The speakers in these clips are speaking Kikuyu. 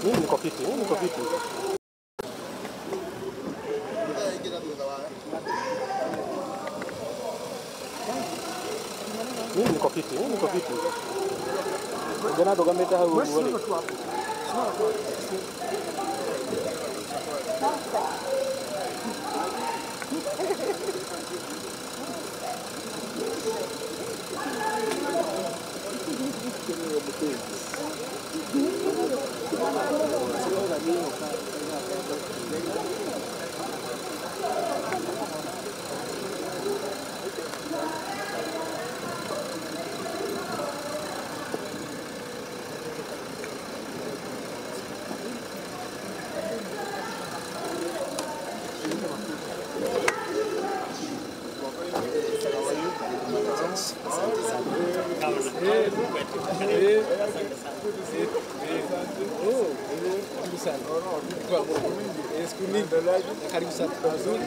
Mimi niko fiti, mimi niko fiti. Mimi niko fiti, mimi niko fiti. Jana dogameta hau wale. Karibu sana vizuri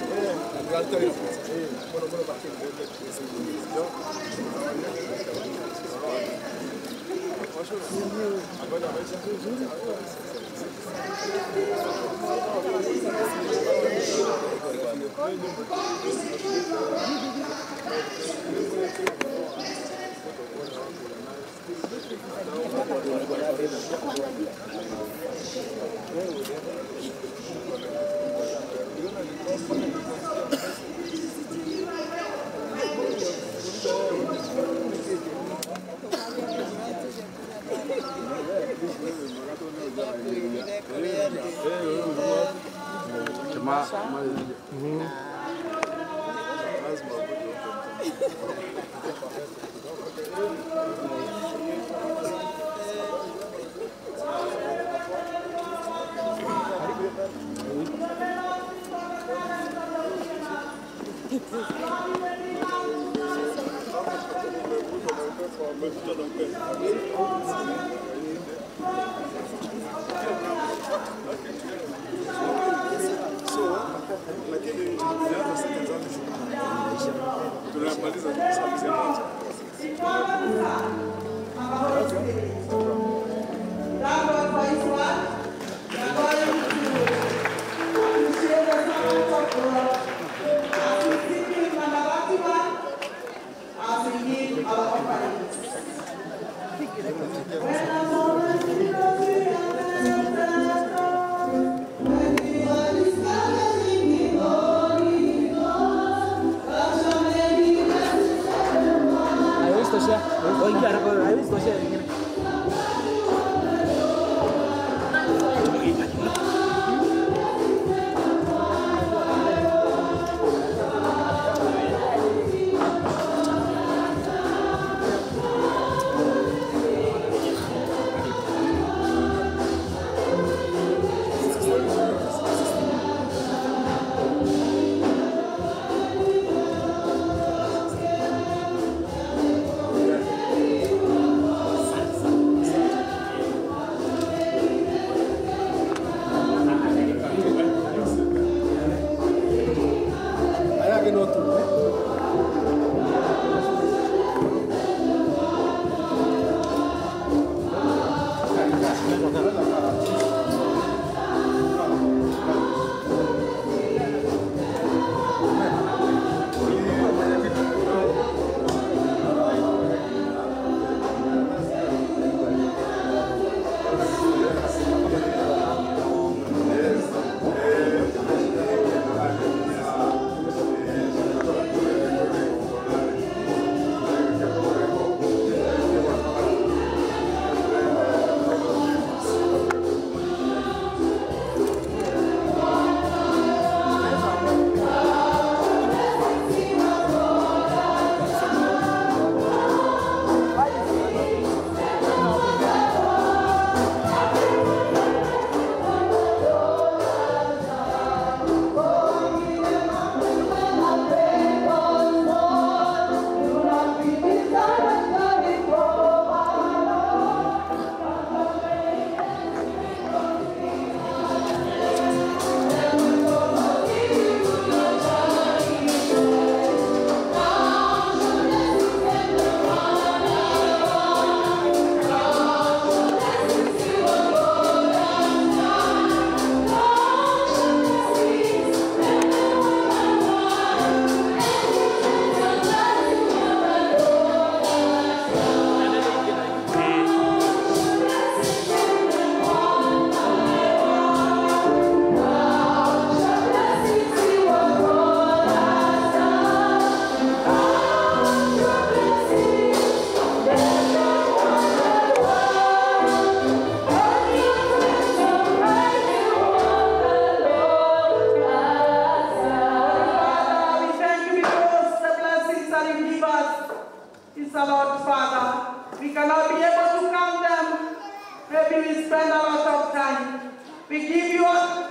maybe we spend a lot of time. We give you all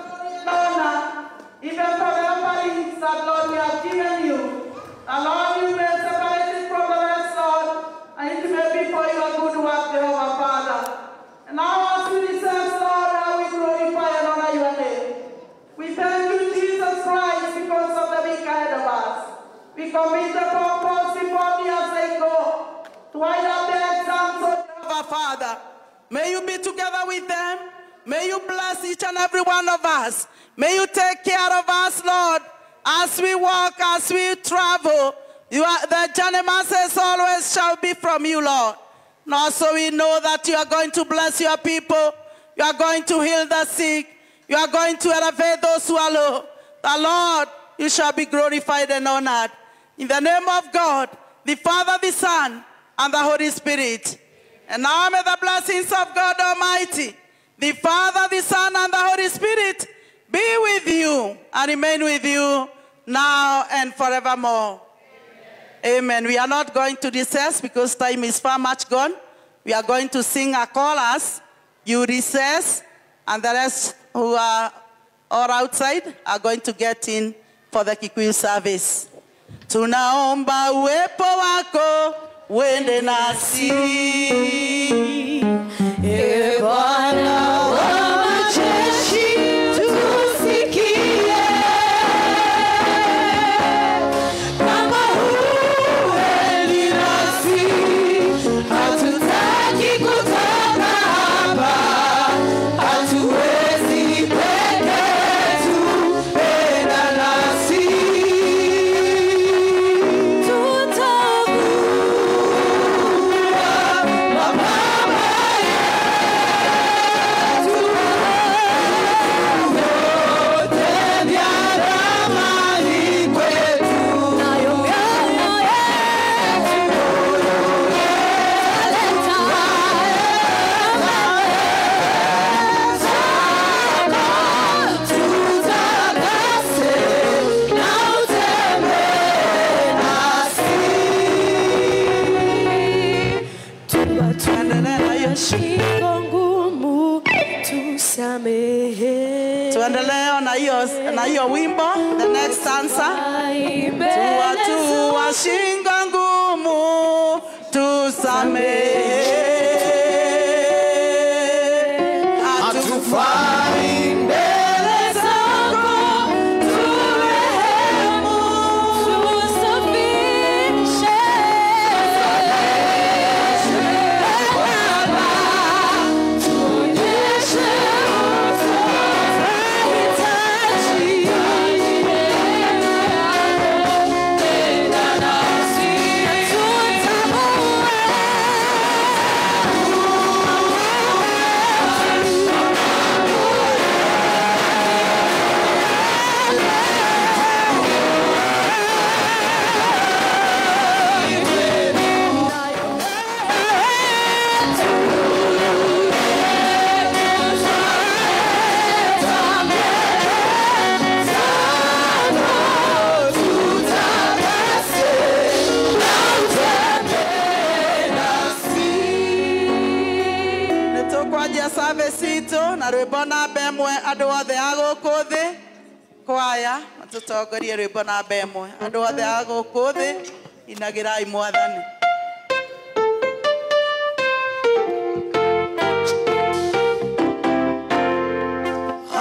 honor, even for the offerings that, Lord, we have given you. The Lord, you may separate it from the rest, Lord, and it may be for your good work, Jehovah Father. And now as we recess, Lord, how we glorify and honor your name. We thank you, Jesus Christ, because of the week ahead of us. We commit the purpose before me as they go to wind up their exams, O Jehovah Father. May you be together with them. May you bless each and every one of us. May you take care of us, Lord, as we walk, as we travel. The journey mercies always shall be from you, Lord. And also we know that you are going to bless your people. You are going to heal the sick. You are going to elevate those who are low. The Lord, you shall be glorified and honored. In the name of God, the Father, the Son, and the Holy Spirit. And now may the blessings of God Almighty, the Father, the Son, and the Holy Spirit be with you and remain with you now and forevermore. Amen. Amen. We are not going to recess because time is far much gone. We are going to sing a chorus. You recess, and the rest who are all outside are going to get in for the Kikuyu service. Tunaomba uwepo wako uende nasi. E Bwana wa majeshi, tusikie. Kama huendi nasi, hatutaki kutoka hapa, hatuwezi peke yetu, enda nasi. Tutavua mapamba yetu, vyote vya thamani kwetu, nayo mioyo yetu italeta mbele zako, tutakase na utembee nasi. Tuendelee na hiyo. Shingo ngumu tusamehe. Tuendelee na hiyo wimbo, the next stanza. Tuwa shingo ngumu tusamehe. Hatufai mbele zako, turehemu, tusafishe. Baba, tuonyeshe tunahitaji tena nasi, tutambue. Nĩ tũkwanjia service itũ na rwĩmbo namba ĩmwe, andũ othe a gũkũ thĩ. Kwaya matũtongorie rwĩmbo namba ĩmwe. Andũ othe a gũkũ thĩ, inagĩrai Mwathani.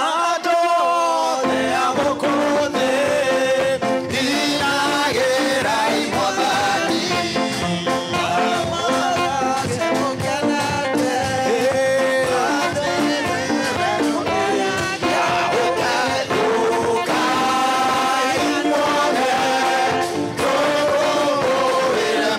Andũ othe a gũkũ thĩ, inagĩrai Mwathani. Ũkai muone, tũkũngũĩre.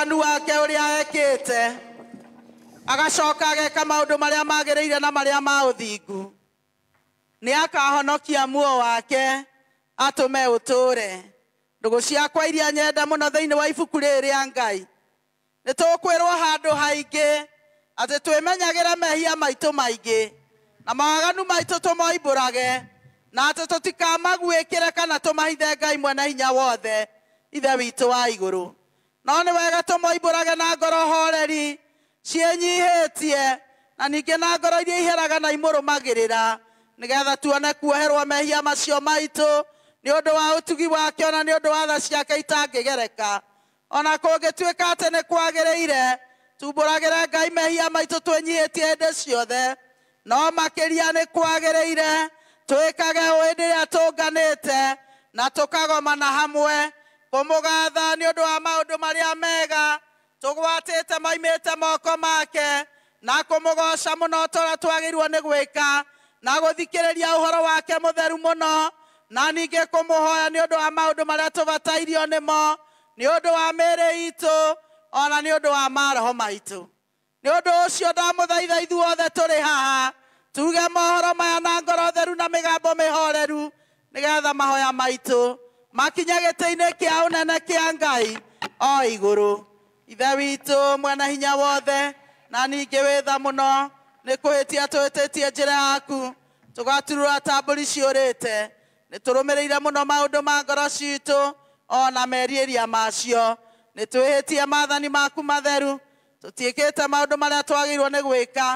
waganu wake ũrĩa ekĩte agacoka ageka maũndũ marĩa magĩrĩire na marĩa ma ũthingu nĩ akahonokia muoyo wake atũme ũtũũre. Ndũgũ ciakwa iria nyenda mũno thĩinĩ wa ibuku rĩrĩ rĩa Ngai, nĩ tũkwĩrwo handũ haingĩ atĩ twĩmenyagĩre mehia maitũ maingĩ na mawaganu maitũ tũmoimbũrage na atĩ tũtikamaguĩkĩre kana tũmahithe Ngai mwene hinya wothe Ithe witũ wa igũrũ. No nĩ wega tũmoimbũrage na ngoro horeri ciĩnyihĩtie na ningĩ na ngoro iria iheraga na imũrũmagĩrĩra nĩgetha tuone kuoherwo mehia macio maitũ nĩ ũndũ wa ũtugi wake ona nĩ ũndũ wa tha ciake itangĩgereka. Ona kũngĩtuĩka atĩ nĩ kwagĩrĩire tumbũragĩre Ngai mehia maitũ twĩnyihĩtie hĩndĩ ciothe, no makĩria nĩ kwagĩrĩire twĩkage ũũ hĩndĩ ĩrĩa tũnganĩte na tũkagomana hamwe kũmũgatha nĩ ũndũ wa maũndũ marĩa mega tũgwatĩte maimĩte moko make na kũmũgoca mũno ta ũrĩa twagĩrĩirwo nĩ gwĩka na gũthikĩrĩria ũhoro wake mũtheru mũno na ningĩ kũmũhoya nĩ ũndũ wa maũndũ marĩa tũbatairio nĩmo nĩ ũndũ wa mĩĩrĩ itũ ona nĩ ũndũ wa maroho maitũ. Nĩ ũndũ ũcio ndamũthaitha ithuothe tũrĩ haha tuge mohoro maya na ngoro theru na mĩgambo mĩhoreru nĩgetha mahoya maitũ makinye gĩtĩ-inĩ kĩa ũnene kĩa Ngai o igũrũ. Ithe witũ mwene hinya wothe na ningĩ wĩ tha mũno nĩ kũhĩtia tũhĩtĩtie njĩra yaku tũgaturura ta mbũri ciũrĩte. Nĩ tũrũmĩrĩire mũno maũndũ ma ngoro citũ ona merirĩria macio. Nĩ twĩhĩtie maathani maku matheru, tũtiĩkĩte maũndũ marĩa twagĩrĩirwo nĩ gwĩka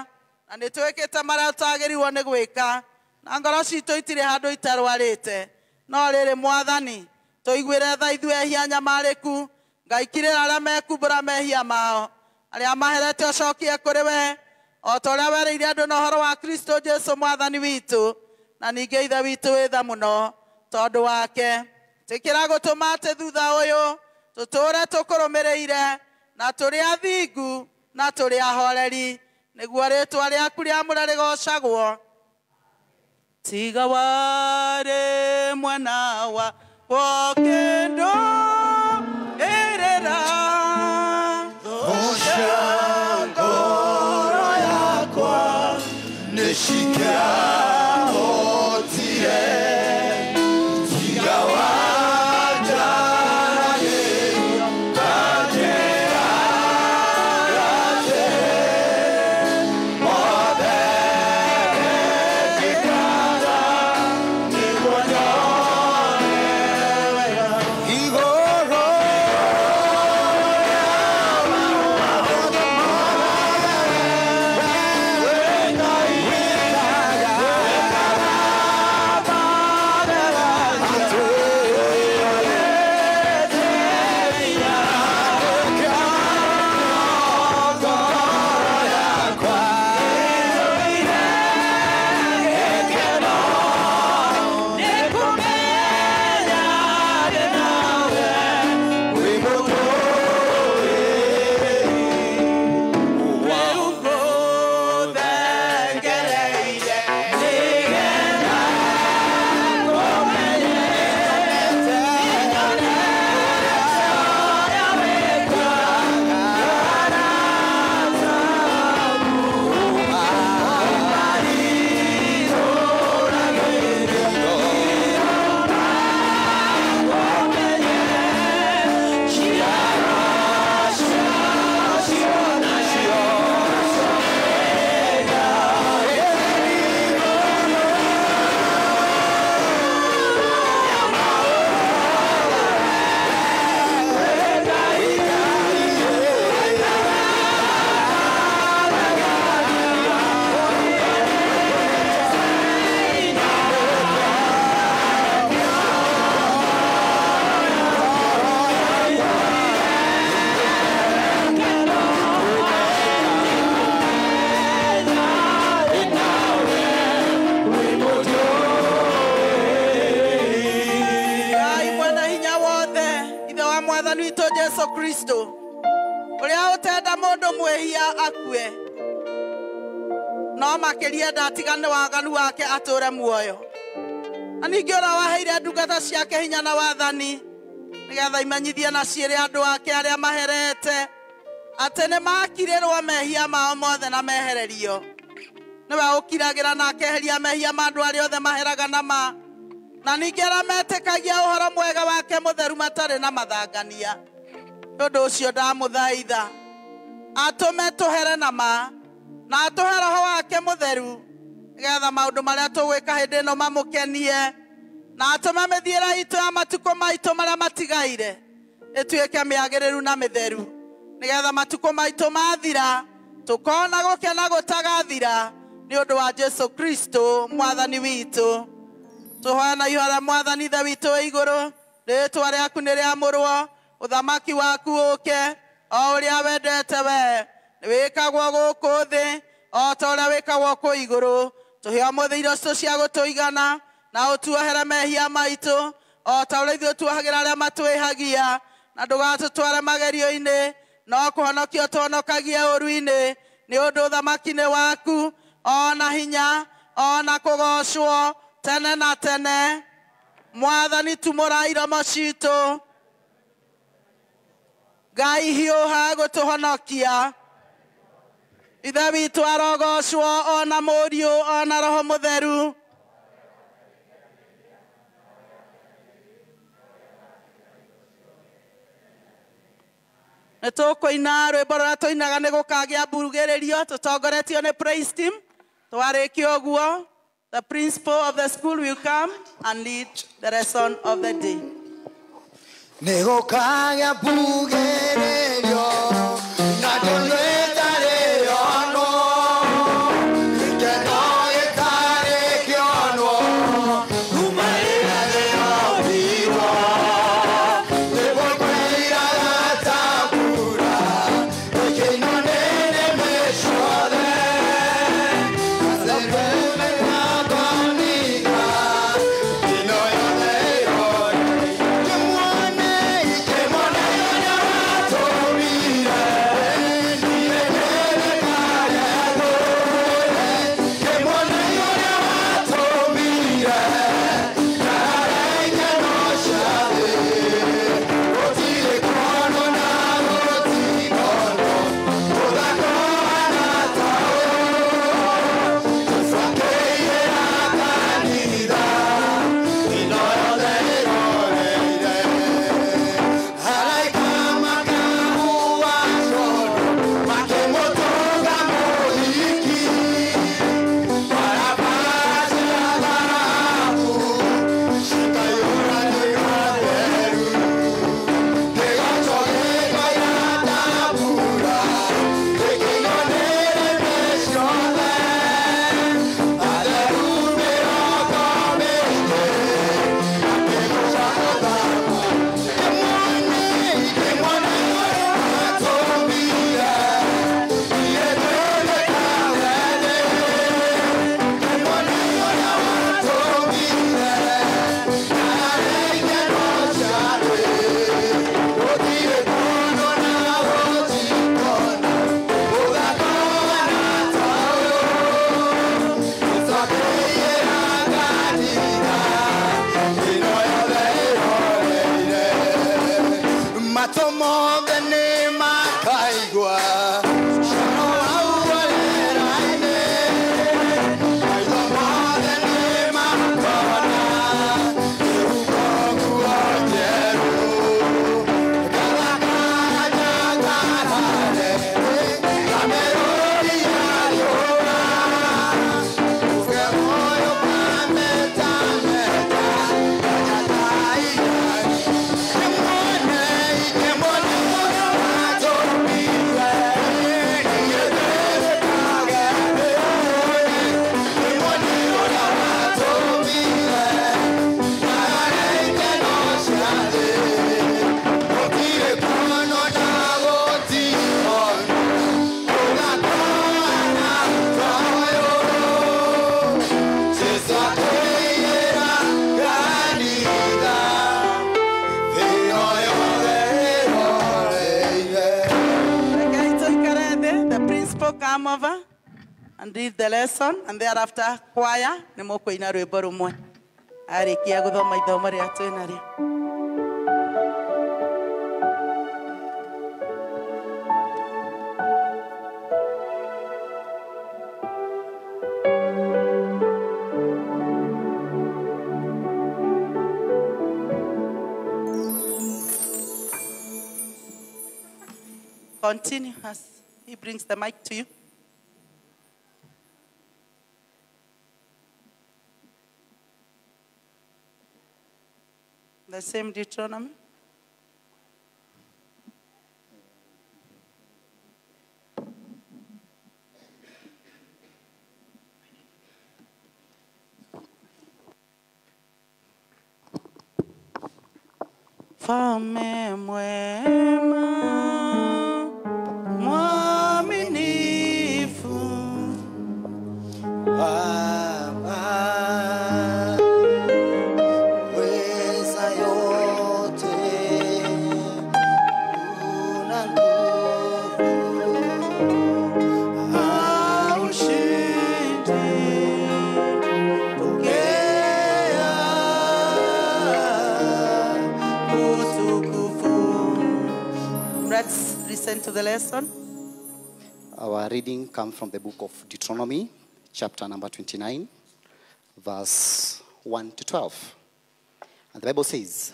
na nĩ twĩkĩte marĩa tũtagĩrĩirwo nĩ gwĩka na ngoro citũ itirĩ handũ itarwarĩte. No rĩrĩ Mwathani, tũiguĩre tha ithuĩ ehia nyamarĩku. Ngai kirĩra arĩa mekumbũra mehia mao, arĩa maherete ũcokie kũrĩ we o ta ũrĩa werĩire andũ na ũhoro wa Kristo Jesu Mwathani witũ na ningĩ Ithe witũ wĩ tha mũno tondũ wake. Tĩkĩra gũtũma atĩ thutha ũyũ tũtũũre tũkũrũmĩrĩire na tũrĩ athingu na tũrĩ ahoreri nĩguo rĩĩtwa rĩaku rĩamũre rĩgocagwo. Tiga warĩ mwena wa kĩndũ ĩrĩra ngoro yakwa nĩcikĩahotire tiga wanjaragĩria nganjĩra atĩ mothe mekĩkaga nĩguo nyone wega igũrũ. Mwathani witũ Jesu Kristo ũrĩa ũtenda mũndũ mwĩhia akue no makĩria ndatigane waganu wake atũre muoyo. Na ningĩ ũrĩa waheire ndungata ciake hinya na wathani nĩgetha imenyithie na ciĩre andũ ake arĩa maherete Atĩ nĩ makirĩrwo mehia mao mothe na mehererio. Nĩwe ũkiragĩra na akeheria mehia ma andũ arĩa othe maheraga na ma. Na ningĩ arĩa metĩkagia ũhoro mwega wake mũtheru matarĩ na mathangania. Nĩ ũndũ ũcio ndamũthaitha atũme tũhere na ma na atũhe roho wake mũtheru nĩgetha maũndũ marĩa tũgwĩka hĩndĩ ĩno mamũkenie na atũme mĩthiĩre itũ ya matukũ maitũ marĩa matigaire ĩtuĩke mĩagĩrĩru na mĩtheru nĩgetha matukũ maitũ mathira tũkona gũkena gũtagathira nĩ ũndũ wa Jesu Kristo mwathani witũ. Tũhoe na ihoya mwathani Ithe witũ wĩ igũrũ, rĩĩtwa rĩaku nĩ rĩamũrwo, ũthamaki waku ũke o ũrĩa wendete we wĩkagwo gũkũ thĩ o ta ũrĩa wĩkagwo kũu igũrũ. Tũhe ũmũthĩ irio citũ cia gũtũigana na ũtuohere mehia maitũ o ta ũrĩa ithuĩ tuohagĩra arĩa matwĩhagia, na ndũgatũtware magerio-inĩ no kũhonokia ũtũhonokagie ũũru-inĩ, nĩ ũndũ ũthamaki nĩ waku o na hinya o na kũgoocwo tene na tene. Mwathani tumũra iromo citũ. Ngai hiũha gũtũhonokia. Ithe witũ arogocwo o na Mũriũ o na Roho Mũtheru. Nĩ tũkũina rwĩmbo rũrĩa tũinaga nĩ gũkagĩa mbugĩrĩrio tũtongoretio nĩ praise team. Twarĩkia ũguo, the principal of the school will come and lead the lesson of the day. Nĩ gũkagĩa mbugĩrĩrio na ndũnyũ ĩtarĩ yonwo, gĩkeno gĩtarĩ kĩonwo kuma rĩrĩa rĩombirwo. Nĩguo kwĩiraga ta mbura ĩkĩinwo nĩ nĩmĩ ciothe, Gathembe na kanitha ĩno yothe ĩroreire. Kĩmuone, kĩmuone ũrĩa watũmire, Come over and read the lesson, and thereafter choir nĩ mũkũina rwĩmbo rũmwe arĩkia gũthoma ithomo rĩrĩa twĩ narĩo. Continue as he brings the mic to you. The same Deuteronomy. Mfalme mwema, mwaminifu, Baba weza yote, una nguvu, haushindi. Pokea Utukufu. Let's listen to the lesson. Our reading comes from the book of Deuteronomy, chapter number 29, verse 1 to 12. And the Bible says,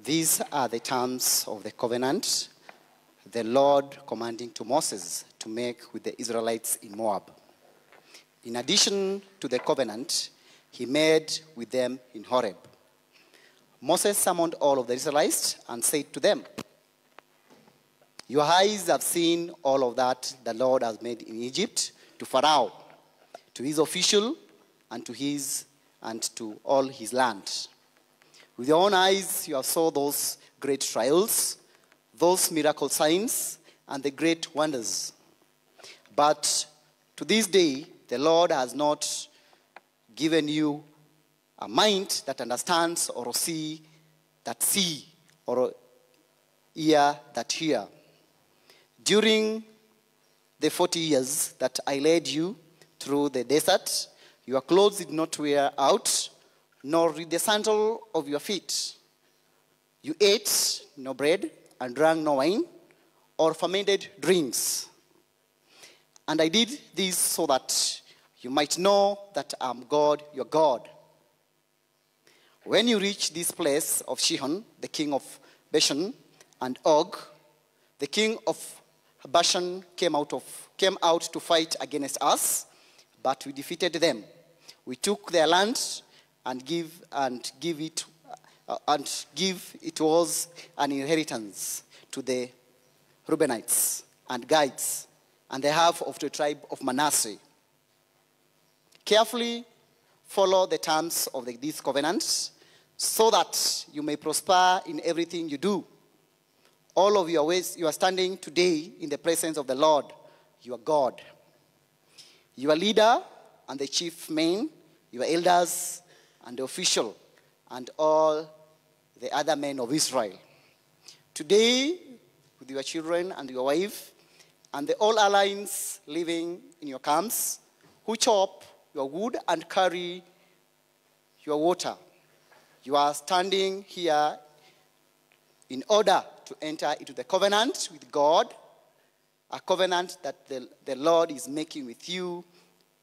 "These are the terms of the covenant the Lord commanding to Moses to make with the Israelites in Moab. In addition to the covenant he made with them in Horeb. Moses summoned all of the Israelites and said to them, 'Your eyes have seen all of that the Lord has made in Egypt to Pharaoh, to his official, and to his and to all his land. With your own eyes you have saw those great trials, those miracle signs, and the great wonders. But to this day the Lord has not given you a mind that understands, or see that see, or ear that hear. During the 40 years that I led you through the desert, your clothes did not wear out, nor did the sandal of your feet. You ate no bread and drank no wine or fermented drinks. And I did this so that you might know that I am God, your God. When you reach this place of Sihon, the king of Bashan, and Og, the king of Bashan came out to fight against us, but we defeated them. We took their land and give it was an inheritance to the Reubenites and Gadites and the half of the tribe of Manasseh. Carefully follow the terms of this covenant, so that you may prosper in everything you do. All of your ways you are standing today in the presence of the Lord, your God. Your leader and the chief men, your elders and the official, and all the other men of Israel. Today, with your children and your wife, and the all allies living in your camps, who chop your wood and carry your water, you are standing here in order to enter into the covenant with God, a covenant that the Lord is making with you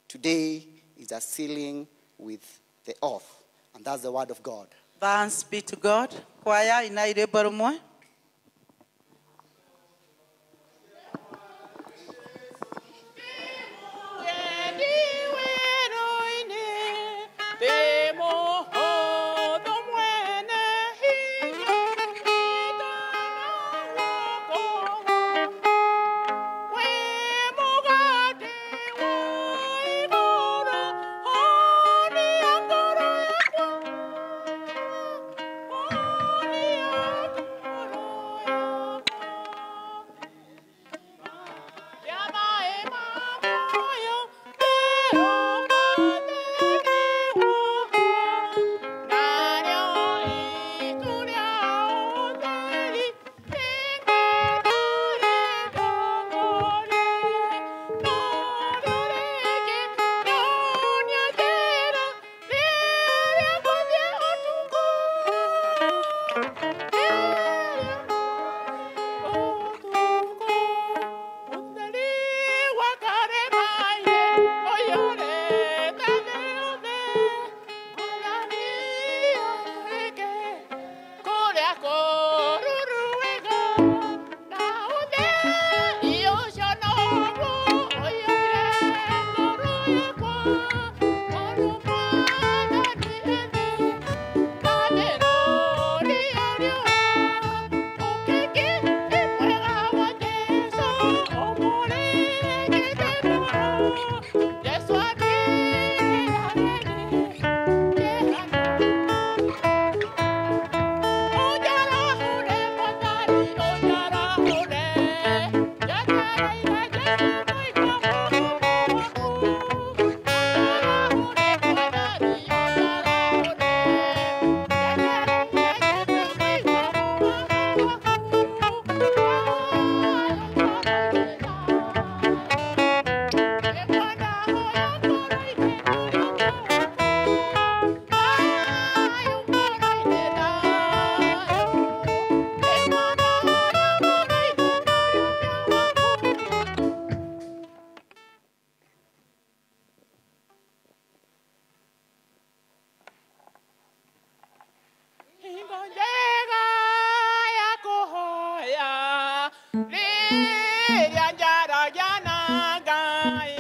today is a sealing with the oath." And that's the word of God. Thanks be to God. Choir, inaire barumwe. Oh, Rĩrĩa njaragia na Ngai.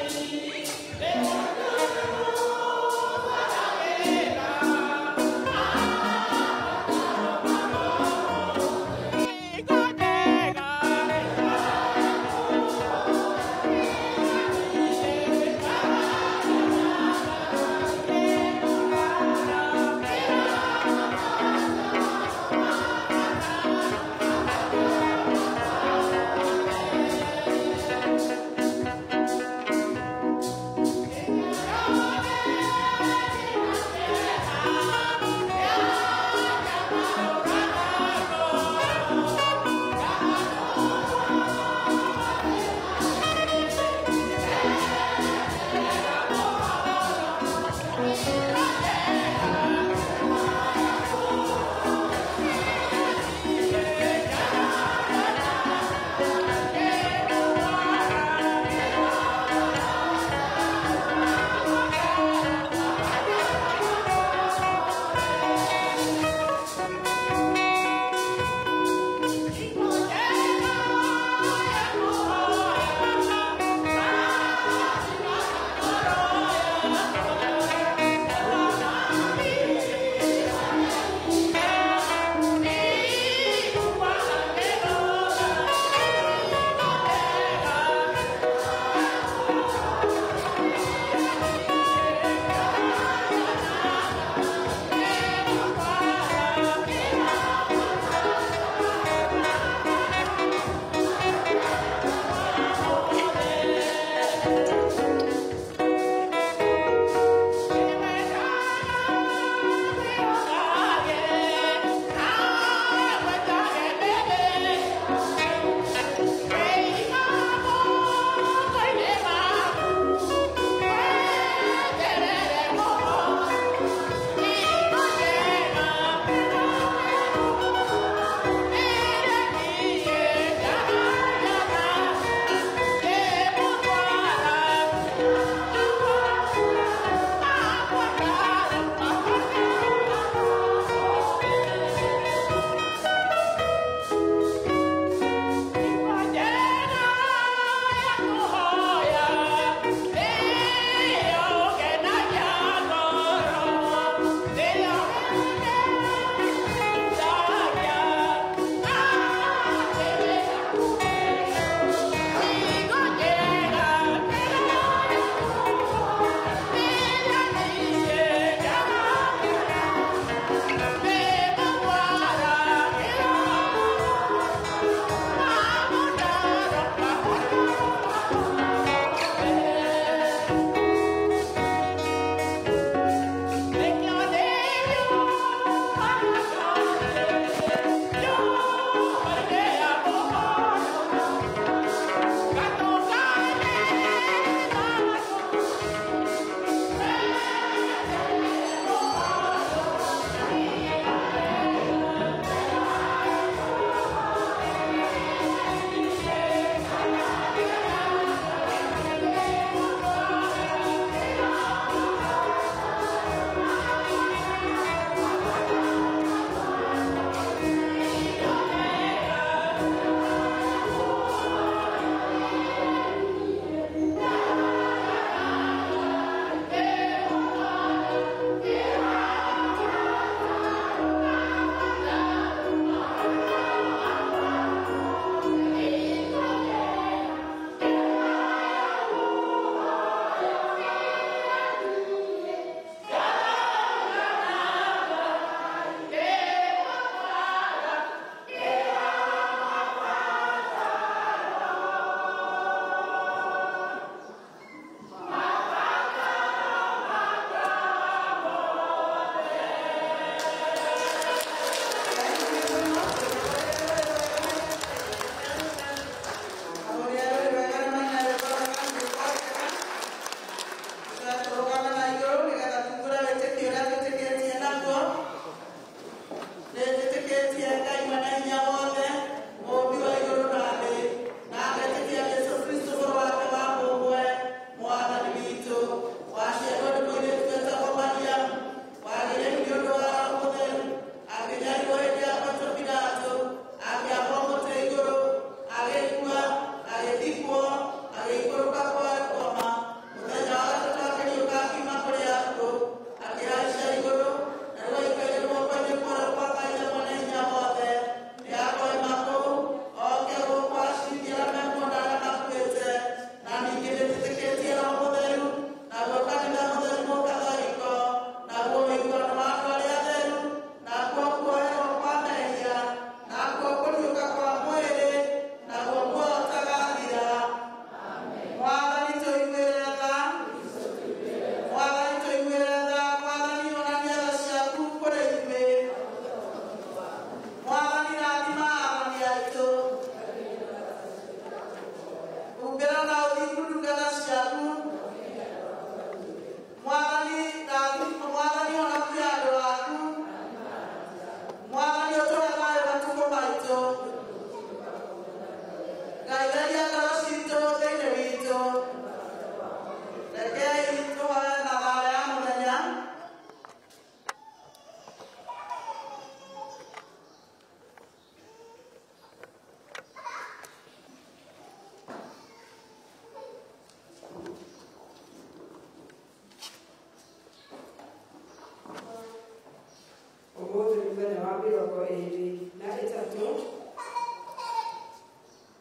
23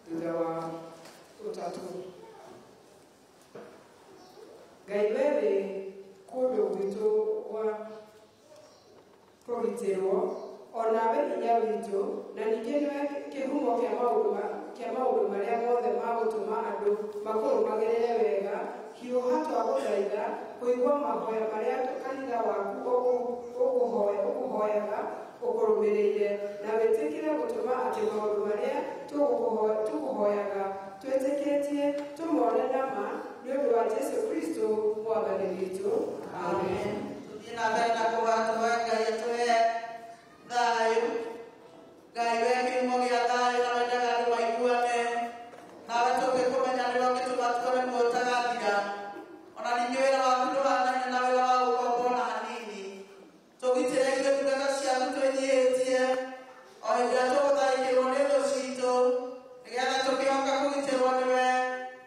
thutha wa 3. Ngai we wĩ kũndũ gwitũ gwa kũgitĩrwo, o nawe hinya witũ, na ningĩ nĩwe kĩhumo kĩa maũndũ marĩa mothe ma gũtũma andũ makũrũmagĩrĩre wega. Hiũha twagũthaitha kũigua mahoya marĩa kanitha waku ũkũhoyaga ũkũrũmĩrĩire, na wĩtĩkĩre gũtũma atĩ maũndũ marĩa tũkũhoyaga twĩtĩkĩtie tũmone na ma, nĩ ũndũ wa Jesũ Kristo Mwathani witũ. Amen. Tũthiĩ na mbere na kũhoya tũhoe Ngai atũhe thayũ. Ngai we kĩhumo gĩa thayũ na wendaga andũ maiguane, nawe tũngĩkũmenya nĩwe ũngĩtũma tuone muoyo ũtagathira. Ona ningĩ wĩra waku ndũhanaine na wĩra wa gũkomba ona hanini. Tũgitĩre ithuĩ ndungata ciaku twĩnyiihĩtie o hĩndĩ ĩrĩa tũgũtharĩkĩrwo nĩ thũ citũ, nĩgetha tũkĩhoka kũgitĩrwo nĩwe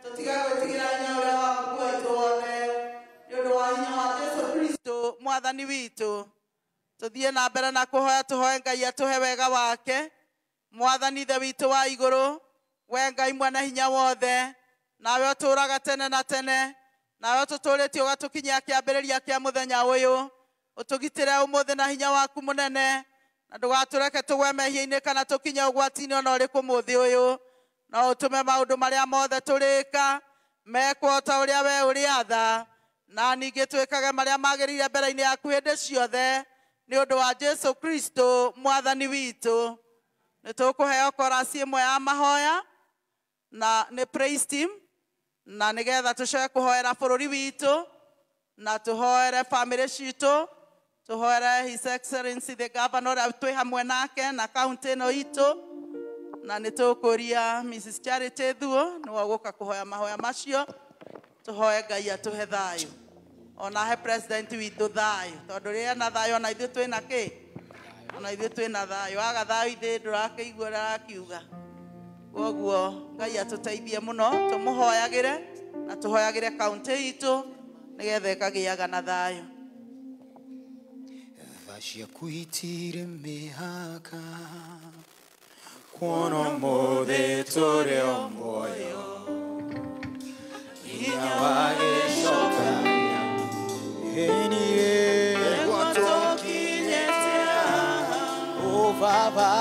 tũtige gwĩtigĩra hinya ũrĩa waku muoyo wothe, nĩ ũndũ wa hinya wa Jesũ Kristo Mwathani witũ. Tũthiĩ na mbere na kũhoya tũhoe Ngai atũhe wega wake. Mwathani Ithe witũ wa igũrũ, we Ngai mwene hinya wothe, nawe ũtũũraga tene na tene, nawe ũtũtũũrĩtie ũgatũkinyia kĩambĩrĩria kĩa mũthenya ũyũ. Ũtũgitĩre ũmũthĩ na hinya waku mũnene, na ndũgatũreke tũgwe mehia-inĩ kana tũkinye ũgwati-inĩ ona ũrĩkũ mũthĩ ũyũ. No ũtũme maũndũ marĩa mothe tũrĩka mekwo ta ũrĩa we ũrĩatha, na ningĩ twĩkage marĩa magĩrĩire mbere-inĩ yaku hĩndĩ ciothe, nĩ ũndũ wa Jesũ Kristo Mwathani witũ. Nĩ tũkũheo korasi ĩmwe ya mahoya na nĩ praise team, na nĩgetha tũcoke kũhoera bũrũri witũ, na tũhoere bamĩrĩ citũ, tũhoere His Excellency the Governor ũrĩa twĩ hamwe nake na kaunti ĩno itũ, na nĩ tũkũria Mrs. Charity Thuo nĩwe ũgũka kũhoya mahoya macio. Tũhoe Ngai atũhe thayũ, ona he president witũ thayũ, tondũ rĩrĩa na thayũ ona ithuĩ twĩna kĩ, ona ithuĩ twĩna thayũ. Aga thayũ ithuĩ ndũrakĩigua ũrĩa arakiuga. Koguo Ngai atũteithie mũno, tũmũhoyagĩre na tũhoyagĩre kaunti itũ nĩgetha ĩkagĩaga na thayũ. Tha ciaku itirĩ mĩhaka, kuona ũmũthĩ tũrĩ o muoyo, hinya wa gĩcokania ĩniĩ nĩguo tũkinyĩte haha. Ũ Baba,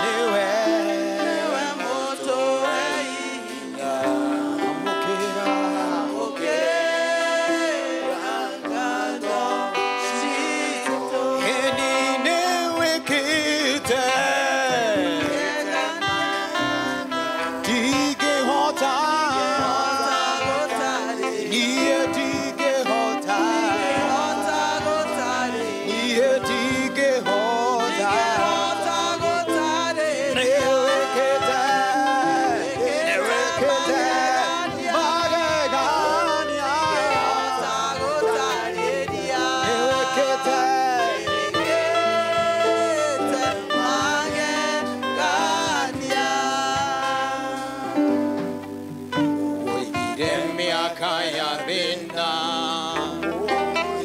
nĩwe mũtũhe hinya. Amũkĩra Ngatho citũ. Ĩni nĩwĩkĩte, ndingĩhota, niĩ ndingĩhota, niĩ ndingĩhota. Nĩwĩkĩte, nĩwĩkĩte magegania, nĩwĩkĩte. Woigire mĩaka ya thĩna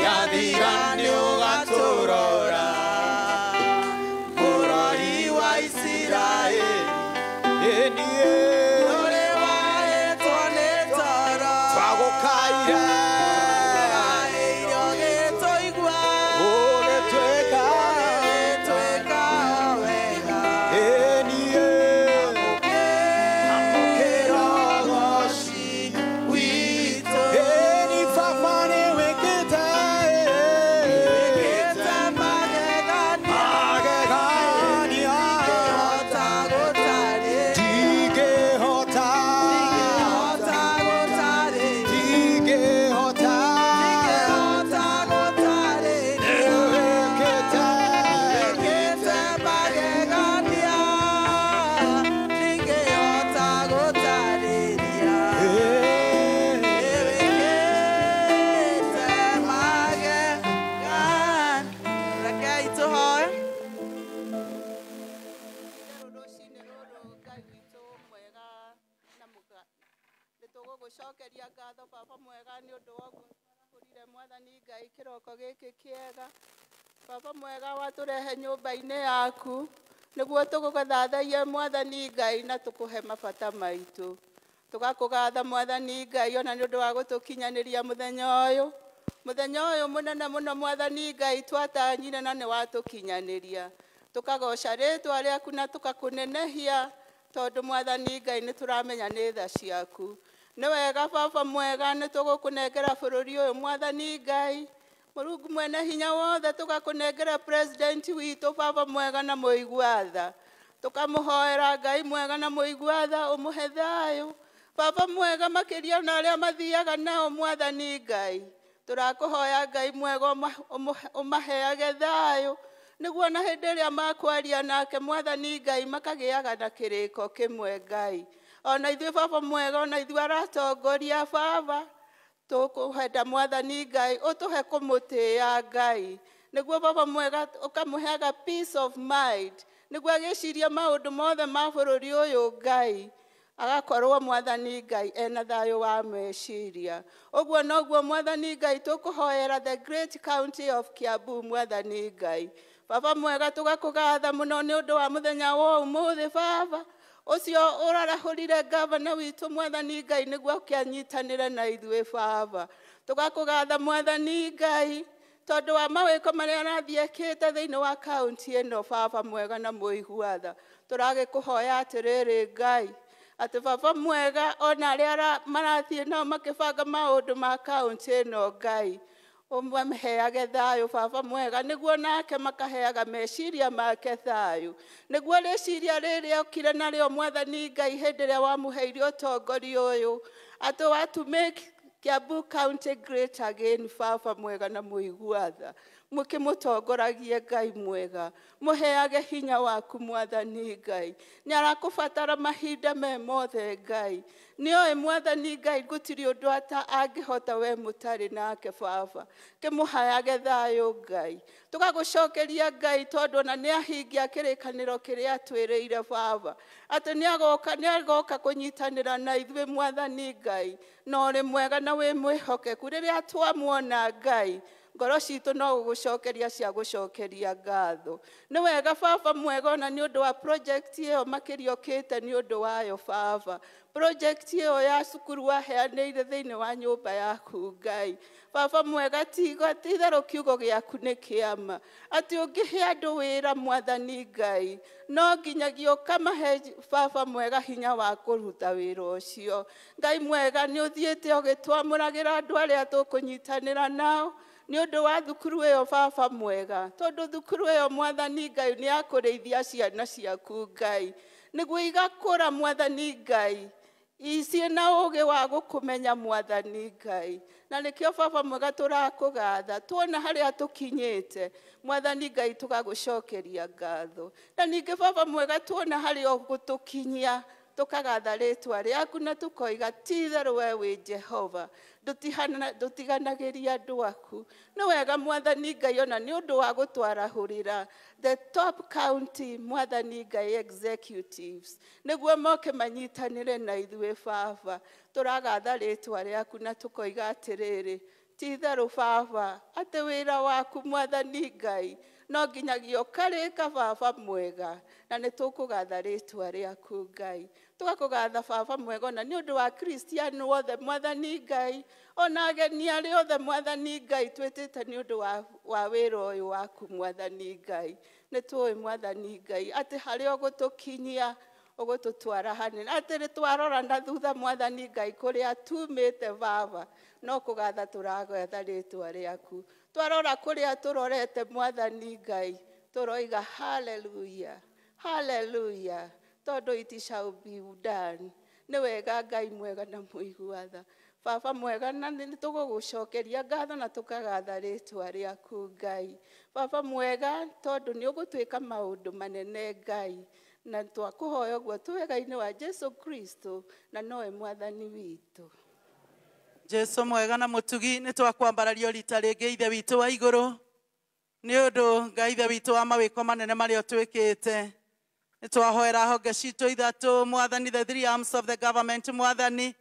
yathira nĩũgatũrora, bũrũri wa Isiraeli ĩniĩ twagũkaire, ũgĩtuĩka ĩniĩ amũkĩra ũgoci Witũ. Ĩni Baba nĩwĩkĩte magegania, ndingĩhota, ndingĩhota, nĩwĩkĩte. Rekei tũhoe. Rũcinĩ rũrũ Ngai witũ mwega na mũga nĩ tũgũgũcokeria ngatho Baba mwega nĩ ũndũ wa ũguo twarahũrirwo. Watũrehire Mwathani Ngai kĩroko gĩkĩ kĩega. Baba mwega watũrehe nyũmba-inĩ yaku nĩguo tũgũgathathaie Mwathani Ngai na tũkũhe mabata maitũ. Tũgakũgatha Mwathani Ngai ona nĩ ũndũ wa gũtũkinyanĩria mũthenya ũyũ. Mũthenya ũyũ mũnene mũno Mwathani Ngai twatanyire na nĩ watũkinyanĩria. Tũkagoca rĩtwa rĩaku na tũkakũnenehia tondũ Mwathani Ngai nĩ tũramenya nĩ tha ciaku. Nĩ wega Baba mwega nĩ tũgũkũnengera bũrũri ũyũ Mwathani Ngai. Mũrungu mwene hinya wothe tũgakũnengera president witũ Baba mwega na mũigua tha. Tũkamũhoera Ngai mwega na mũigua tha ũmũhe thayũ. Baba mwega makĩria na arĩa mathiaga nao Mwathani Ngai. Tũrakũhoya Ngai mwega ũmaheage thayũ nĩguo na hĩndĩ ĩrĩa makwaria nake Mwathani Ngai makagĩaga na kĩrĩko kĩmwe Ngai. Ona ithuĩ Baba mwega ona ithuĩ aratongoria Baba tũkũhenda Mwathani Ngai ũtũhe kũmũtĩĩa Ngai nĩguo Baba mwega ũkamũheaga peace of mind nĩguo agĩciria maũndũ mothe ma bũrũri ũyũ Ngai agakorwo Mwathani Ngai ena thayũ wa meciria. Ũguo noguo Mwathani Ngai tũkũhoera the great county of Kiambu Mwathani Ngai. Baba mwega tũgakũgatha mũno nĩ ũndũ wa mũthenya wa ũmũthĩ Baba ũcio ũrarahũrire gavana witũ Mwathani Ngai nĩguo ũkĩanyitanĩre na ithuĩ Baba. Tũgakũgatha Mwathani Ngai tondũ wa mawĩko marĩa arathiĩ ekĩte thĩinĩ wa kaunti ĩno Baba mwega na mũigua tha. Tũragĩkũhoya atĩrĩrĩ Ngai atĩ Baba mwega ona arĩa marathiĩ nao makĩbanga maũndũ ma kaunti ĩno Ngai ũmaheage thayũ Baba mwega nĩguo nake makaheaga meciria make thayũ nĩguo rĩciria rĩrĩa okire narĩo Mwathani Ngai hĩndĩ ĩrĩa wamũheire ũtongoria ũyũ atĩ wa to make Kiambu County great again Baba mwega na mũigua tha. Mũkĩmũtongoragie Ngai mwega mũheage hinya waku Mwathani Ngai. Nĩ arakũbatara mahinda me mothe Ngai. Nĩoĩ Mwathani Ngai gũtirĩ ũndũ ata angĩhota we mũtarĩ nake Baba. Kĩmũheage thayũ Ngai. Tũgagũcokeria Ngai tondũ ona nĩ ahingia kĩrĩkanĩro kĩrĩa atwĩrĩire Baba atĩ nĩ agoka kũnyitanĩra na ithuĩ Mwathani Ngai na ũrĩ mwega na wĩ mwĩhokeku. Rĩrĩa twamuona Ngai ngoro citũ no gũgũcokeria cia gũcokeria ngatho. Nĩ wega Baba mwega ona nĩ ũndũ wa project ĩyo makĩria ũkĩte nĩ ũndũ wayo Baba. Project ĩyo ya cukuru waheanĩire thĩinĩ wa nyũmba yaku Ngai. Baba mwega tiga ti-itherũ kiugo gĩaku nĩ kĩama atĩ ũngĩhe andũ wĩra Mwathani Ngai no nginyagia ũkamahe Baba mwega hinya wa kũruta wĩra ũcio. Ngai mwega nĩ ũthiĩte ũgĩtwamũragĩra andũ arĩa tũkũnyitanĩra nao nĩ ũndũ wa thukuru ĩyo Baba mwega tondũ thukuru ĩyo Mwathani Ngai nĩ ya kũrĩithia ciana ciaku Ngai nĩguo igakũra Mwathani Ngai ciĩna ũũgĩ wa gũkũmenya Mwathani Ngai. Na nĩkĩo Baba mwega tũrakũgatha tuona harĩa tũkinyĩte Mwathani Ngai tũgagũcokeria ngatho. Na ningĩ Baba mwega tuona harĩa ũgũtũkinyia tũkagatha rĩtwa rĩaku na tũkoiga ti-itherũ we wĩ Jehova ndũtiganagĩria andũ aku. Nĩ wega Mwathani Ngai ona nĩ ũndũ wa gũtwarahũrĩra the top county Mwathani Ngai executives nĩguo moke manyitanĩre na ithuĩ Baba. Tũragatha rĩtwa rĩaku na tũkoiga atĩrĩrĩ ti-itherũ Baba atĩ wĩra waku Mwathani Ngai no nginyagia ũkarĩka Baba mwega na nĩ tũkũgatha rĩtwa rĩaku Ngai. Tũgakũgatha Baba mwega ona nĩ ũndũ wa Kristiano othe Mwathani Ngai ona ageni arĩa othe Mwathani Ngai twĩtĩte nĩ ũndũ wa wĩra ũyũ waku Mwathani Ngai. Nĩ tũĩ Mwathani Ngai atĩ harĩa ũgũtũkinyia ũgũtũtwara hanene atĩ twarora na thutha Mwathani Ngai kũrĩa tumĩte Baba no kũgatha tũragatha rĩtwa rĩaku. Twarora kũrĩa tũrorete Mwathani Ngai tũroiga hallelujah hallelujah tondũ it shall be done. Nĩ wega Ngai mwega na mũigua tha. Baba mwega na nĩ tũgũgũcokeria ngatho na tũkagatha rĩtwa rĩaku Ngai. Baba mwega tondũ nĩ ũgũtwĩka maũndũ manene Ngai na twakũhoya ũguo twega-inĩ wa Jesu Kristo na nowe Mwathani witũ. Jesu mwega na mũtugi nĩ twakwambarario rita rĩngĩ ithe witũ wa igũrũ nĩ ũndũ Ngai ithe witũ wa mawĩko manene marĩa ũtwĩkĩte. Nĩ twahoera honge citũ ithatũ Mwathani, the three arms of the government Mwathani,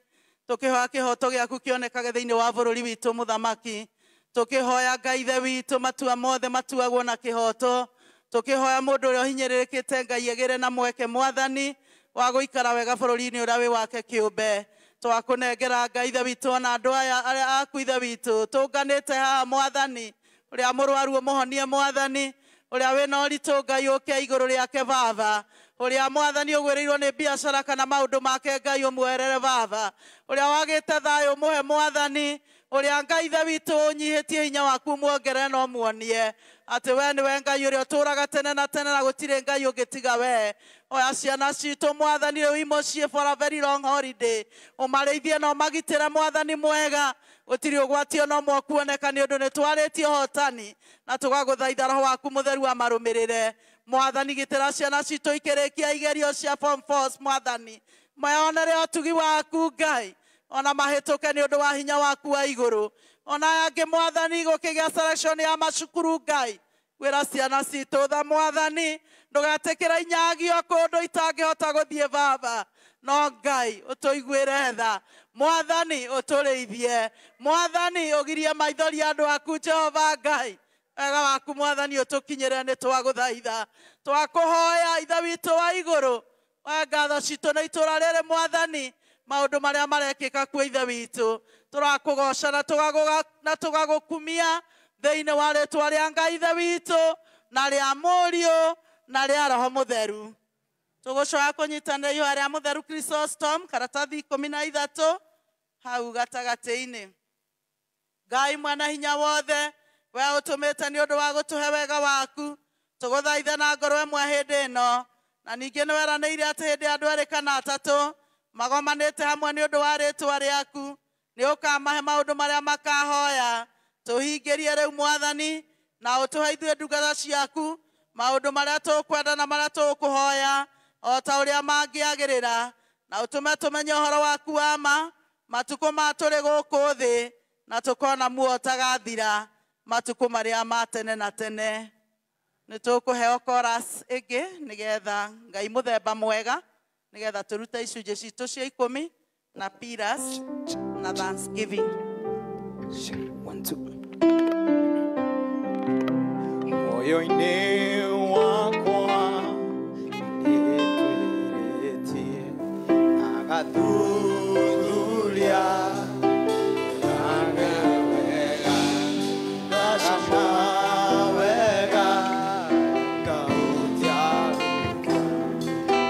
tũkĩhoya kĩhoto gĩaku kĩonekage thĩinĩ wa bũrũri witũ mũthamaki. Tũkĩhoya Ngai Ithe witũ matua mothe matuagwo na kĩhoto. Tũkĩhoya mũndũ ũrĩa ũhinyĩrĩrĩkĩte Ngai agĩre na mweke Mwathani wa gũikara wega bũrũri-inĩ ũrĩa wĩ wake kĩũmbe. Twakũnengera Ngai Ithe witũ ona andũ aya arĩa aku Ithe witũ tũnganĩte haha Mwathani, ũrĩa mũrwaru ũmũhonie Mwathani, ũrĩa wĩna ũritũ Ngai ũke igũrũ rĩake Baba, ũrĩa Mwathani ũgwĩrĩirwo nĩ biacara kana maũndũ make Ngai ũmwerere Baba, ũrĩa wagĩte thayũ ũmũhe Mwathani, ũrĩa Ngai Ithe witũ ũnyihĩtie hinya waku muongerere na ũmuonie atĩ we nĩwe Ngai ũrĩa ũtũũraga tene na tene na gũtirĩ Ngai ũngĩtiga we. Oya ciana citũ Mwathani rĩu imũciĩ for a very long holiday, ũmarĩithie na ũmagitĩre Mwathani mwega, gũtirĩ ũgwati ona ũmwe ũkuoneka nĩ ũndũ nĩ twarĩtie ũhotani na tũgagũthaitha Roho waku Mũtheru amarũmĩrĩre. Mwathani gitĩra ciana citũ ikĩrĩkia igerio cia form 4 Mwathani, meyonere ũtugi waku Ngai, ona mahĩtũke nĩ ũndũ wa hinya waku wa igũrũ. Ona aya angĩ Mwathani gũkĩgĩa selection ya macukuru Ngai, gwĩra ciana citũ tha Mwathani, ndũgetĩkĩre inyagio kũndũ itangĩhota gũthiĩ Baba, no Ngai ũtũiguĩre tha Mwathani, ũtũrĩithie Mwathani, ũgirie maithori andũ aku Jehova Ngai, wega waku Mwathani ũtũkinyĩre, nĩ twagũthaitha twakũhoya Ithe witũ wa igũrũ. Wa ngatho citũ na itũra rĩrĩ Mwathani, maũndũ marĩa marekĩka kuo Ithe witũ tũrakũgoca na tũgagũkumia thĩinĩ wa rĩtwa rĩa Ngai Ithe witũ na rĩa Mũriũ na rĩa Roho Mũtheru. Tũgũcoka kũnyitanĩra ihoya rĩa Mũtheru Chrysostom karatathi 13 hau gatagatĩ-inĩ. Ngai mwene hinya wothe, we ũtũmĩte nĩ ũndũ wa gũtũhe wega waku, tũgũthaithe na ngoro ĩmwe hĩndĩ ĩno, na ningĩ nĩ weranĩire atĩ hĩndĩ andũ erĩ kana atatũ magomanĩte hamwe nĩ ũndũ wa rĩtwa rĩaku, nĩ ũkamahe maũndũ marĩa makahoya. Tũhingĩrie rĩu Mwathani, na ũtũhe ithuĩ ndungata ciaku maũndũ marĩa tũkwenda na marĩa tũkũhoya o ta ũrĩa mangĩagĩrĩra, na ũtũme tũmenye ũhoro waku wa ma matukũ ma tũrĩ gũkũ thĩ, na tũkona muoyo ũtagathira matukũ marĩa ma tene na tene. Nĩ tũkũheo chorus ĩngĩ nĩgetha Ngai mũthemba mwega, nĩgetha tũrute icunjĩ citũ cia 10 na pillars na thanksgiving. 1 2. Moyo-inĩ wakwa nĩtwĩrĩtie agathuthuria wega ngacama wega ngautia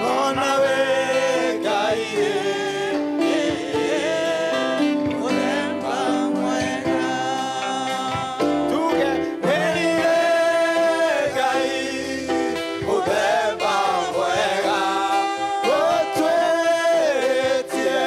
ngona we Ngai mũthemba mwega tuge wĩrire Ngai mũthemba mwega gũtwĩrĩtie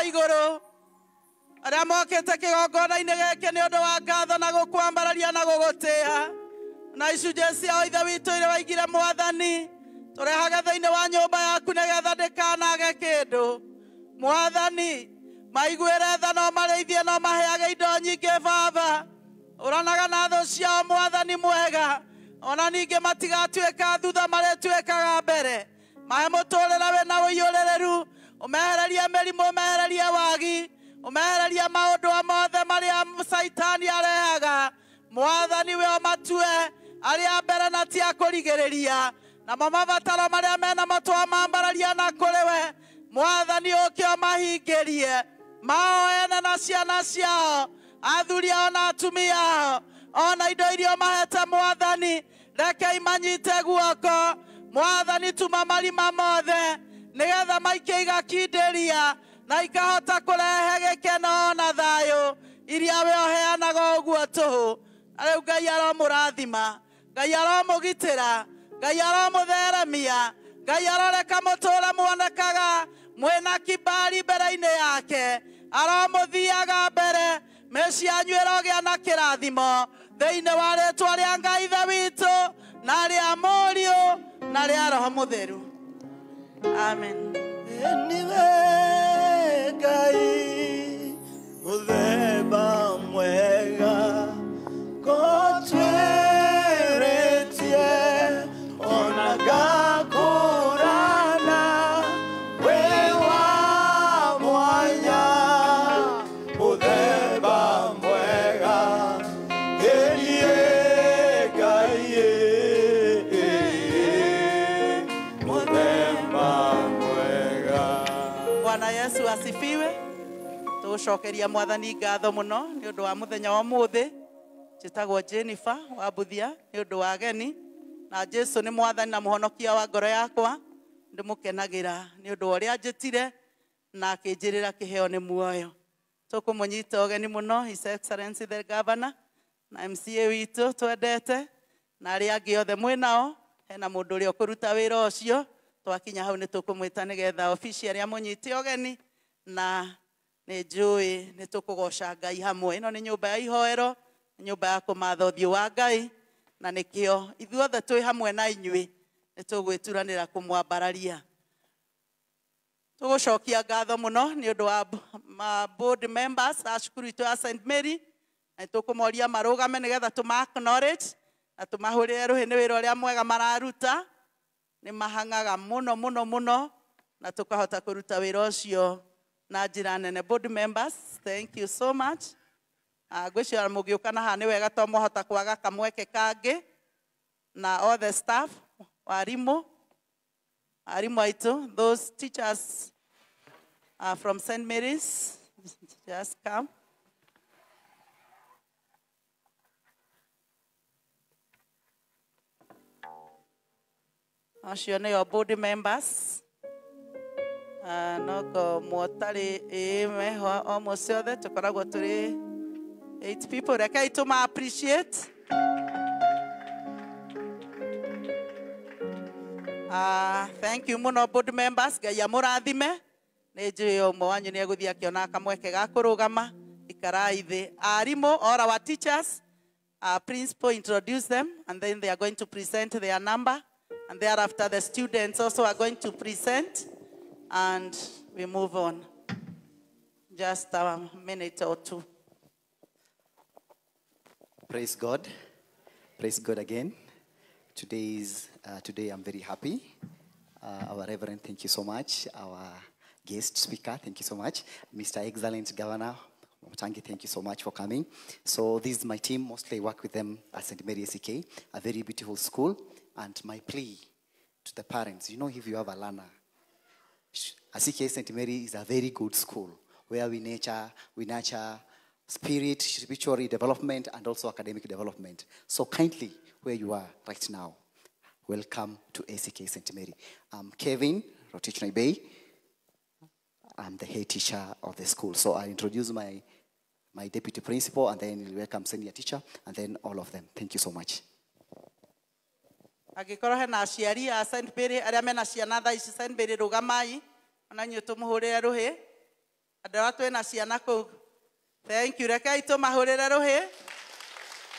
Igũrũ arĩa mokĩte kĩgongona-inĩ gĩkĩ nĩ ũndũ wa ngatho na gũkwambararia na gũgũtĩa na icunjĩ ciao Ithe witũ iria waigire Mwathani tũrehage thĩinĩ wa nyũmba yaku nĩgetha ndĩkanage kĩndũ. Mwathani maiguĩre tha no marĩithie no maheage indo nyingĩ Baba ũranaga na thũ ciao Mwathani mwega ona ningĩ matigatuĩka thutha marĩtuĩkaga mbere mahe mũtũrĩre wĩna ũiyũrĩrĩru ũmehererie mĩrimũ ũmehererie wagi ũmehererie maũndũ mothe marĩa Caitani arehaga. Mwathani we ũmatue arĩa mbere na ti a kũrigĩrĩria namo mabataro marĩa menamo twamambararia na kũrĩ we Mwathani ũke ũmahingĩrie mao ene na ciana ciao athuri ao na atumia ao ona indo iria ũmahete Mwathani reke imanyite guoko. Mwathani tuma marima mothe nĩgetha maikie igakindĩria na ikahota kũrehe gĩkeno na thayũ iria we ũheanaga ũguo tũhũ. Na rĩu Ngai aromũrathima, Ngai aromũgitĩra, Ngai aromũtheremia, Ngai aroreka mũtũũre muonekaga mwĩna kibali mbere-inĩ yake, aromũthiaga mbere mĩciĩ yanyu ĩrogĩa na kĩrathimo thĩinĩ wa rĩtwa rĩa Ngai Ithe witũ na rĩa Mũriũ na rĩa Roho Mũtheru. Amen. Niwe Ngai mũthemba mwega kotweretie ona ngakũrana wĩ wa mwanya mũthemba mwega ĩniĩ Ngai mũthemba mwega. Bwana Yesu asifiwe. Tũcokeria Mwathani ngatho mũno nĩ ũndũ wa mũthenya wa ũmũthĩ. Njĩtagwo Jennifer wa Mbuthia nĩ ũndũ wa ageni na Jesu nĩ Mwathani na mũhonokia wa ngoro yakwa. Ndĩmũkenagĩra nĩ ũndũ wa ũrĩa anjĩtire na akĩnjĩrĩra kĩheo nĩ muoyo. Tũkũmũnyita ũgeni mũno His Excellency the Governor na MCA witũ twendete na arĩa angĩ othe mwĩ nao. Hena mũndũ ũrĩa ũkũruta wĩra ũcio twakinya hau nĩ tũkũmwĩta nĩgetha obici arĩa mũnyite ũgeni na nĩ njũĩ nĩ tũkũgoca Ngai hamwe. Ĩno nĩ nyũmba ya ihoero, nyũmba ya kũmatha ũthiũ wa Ngai na nĩkĩo ithuothe twĩ hamwe na inyuĩ nĩ tũgwĩturanĩra kũmwambararia. Tũgũcokia ngatho mũno nĩ ũndũ wa ma board members a cukuru itũ ya St Mary na tũkũmoria marũgame nĩgetha tũma acknowledge na tũmahũrĩre rũhĩ nĩ wĩra ũrĩa mwega mararuta. Nĩ mahang'aga mũno mũno mũno na tũkahota kũruta wĩra ũcio na njĩra nene. Board members, thank you so much. Ngwĩciria mũgĩũka na haha nĩ wega to mwahota kwaga kamweke kangĩ. Na all the staff, warimu, arimũ aitũ, those teachers from St. Mary's, just come. Acio nĩo board members. Noko mwotarĩ ĩĩ meho almost othe tũkoragwo tũrĩ 8 people. Rekei tũma appreciate. Thank you mũno board members. Ngai amũrathime. Nĩ njũĩ ũmwe wanyu nĩ egũthiĩ akĩona kamweke ga kũrũgama. Ikarai thĩ. Arimũ, all our teachers, principal introduce them and then they are going to present their number, and thereafter the students also are going to present and we move on. Just a minute or two. Praise God. Praise God again. Today I'm very happy. Our Reverend, thank you so much. Our guest speaker, thank you so much. Mr. Excellent Governor Wamatangi, thank you so much for coming. So this is my team. Mostly I work with them at St. Mary ACK, a very beautiful school. And my plea to the parents, you know, if you have a learner, ACK St. Mary is a very good school where we nurture spirit, spiritual development, and also academic development. So kindly, where you are right now, welcome to ACK St. Mary. I'm Kevin Rotich Naibei. I'm the head teacher of the school. So I introduce my deputy principal, and then welcome senior teacher, and then all of them. Thank you so much. Angĩkorwo hena aciari a St. Mary arĩa mena ciana thaa ici St. Mary rũgamai ona inyuĩ tũmũhũrĩre rũhĩ. Andũ arĩa twĩna ciana kũu. Thank you. Rekei tũmahũrĩre rũhĩ.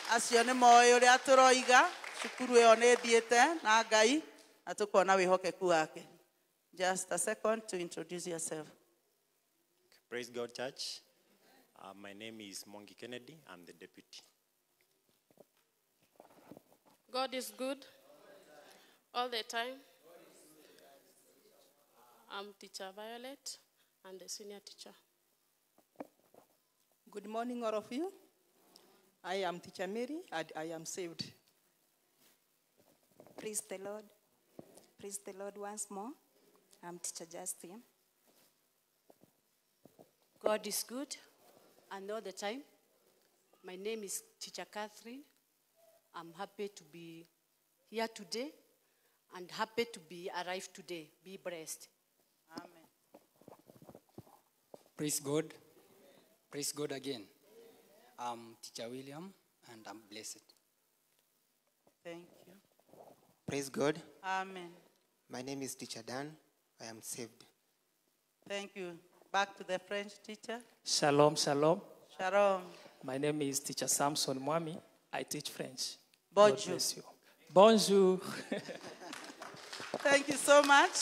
Acio nĩ moĩ ũrĩa tũroiga. Cukuru ĩyo nĩ ĩthiĩte na Ngai na tũkona wĩhokeku wake. Just a second to introduce yourself. Praise God, Church. My name is Mongi Kennedy. I'm the deputy. God is good all the time. I'm Teacher Violet and the senior teacher. Good morning, all of you. I am Teacher Mary, and I am saved. Praise the Lord. Praise the Lord once more. I'm Teacher Justin. God is good and all the time. My name is Teacher Catherine. I'm happy to be here today and happy to be arrived today. Be blessed. Amen. Praise God. Praise God again. I'm Teacher William, and I'm blessed. Thank you. Praise God. Amen. My name is Teacher Dan. I am saved. Thank you. Back to the French teacher. Shalom, shalom. Shalom. My name is Teacher Samson Mwami. I teach French. Bonjour. God bless you. Bonjour. Thank you so much.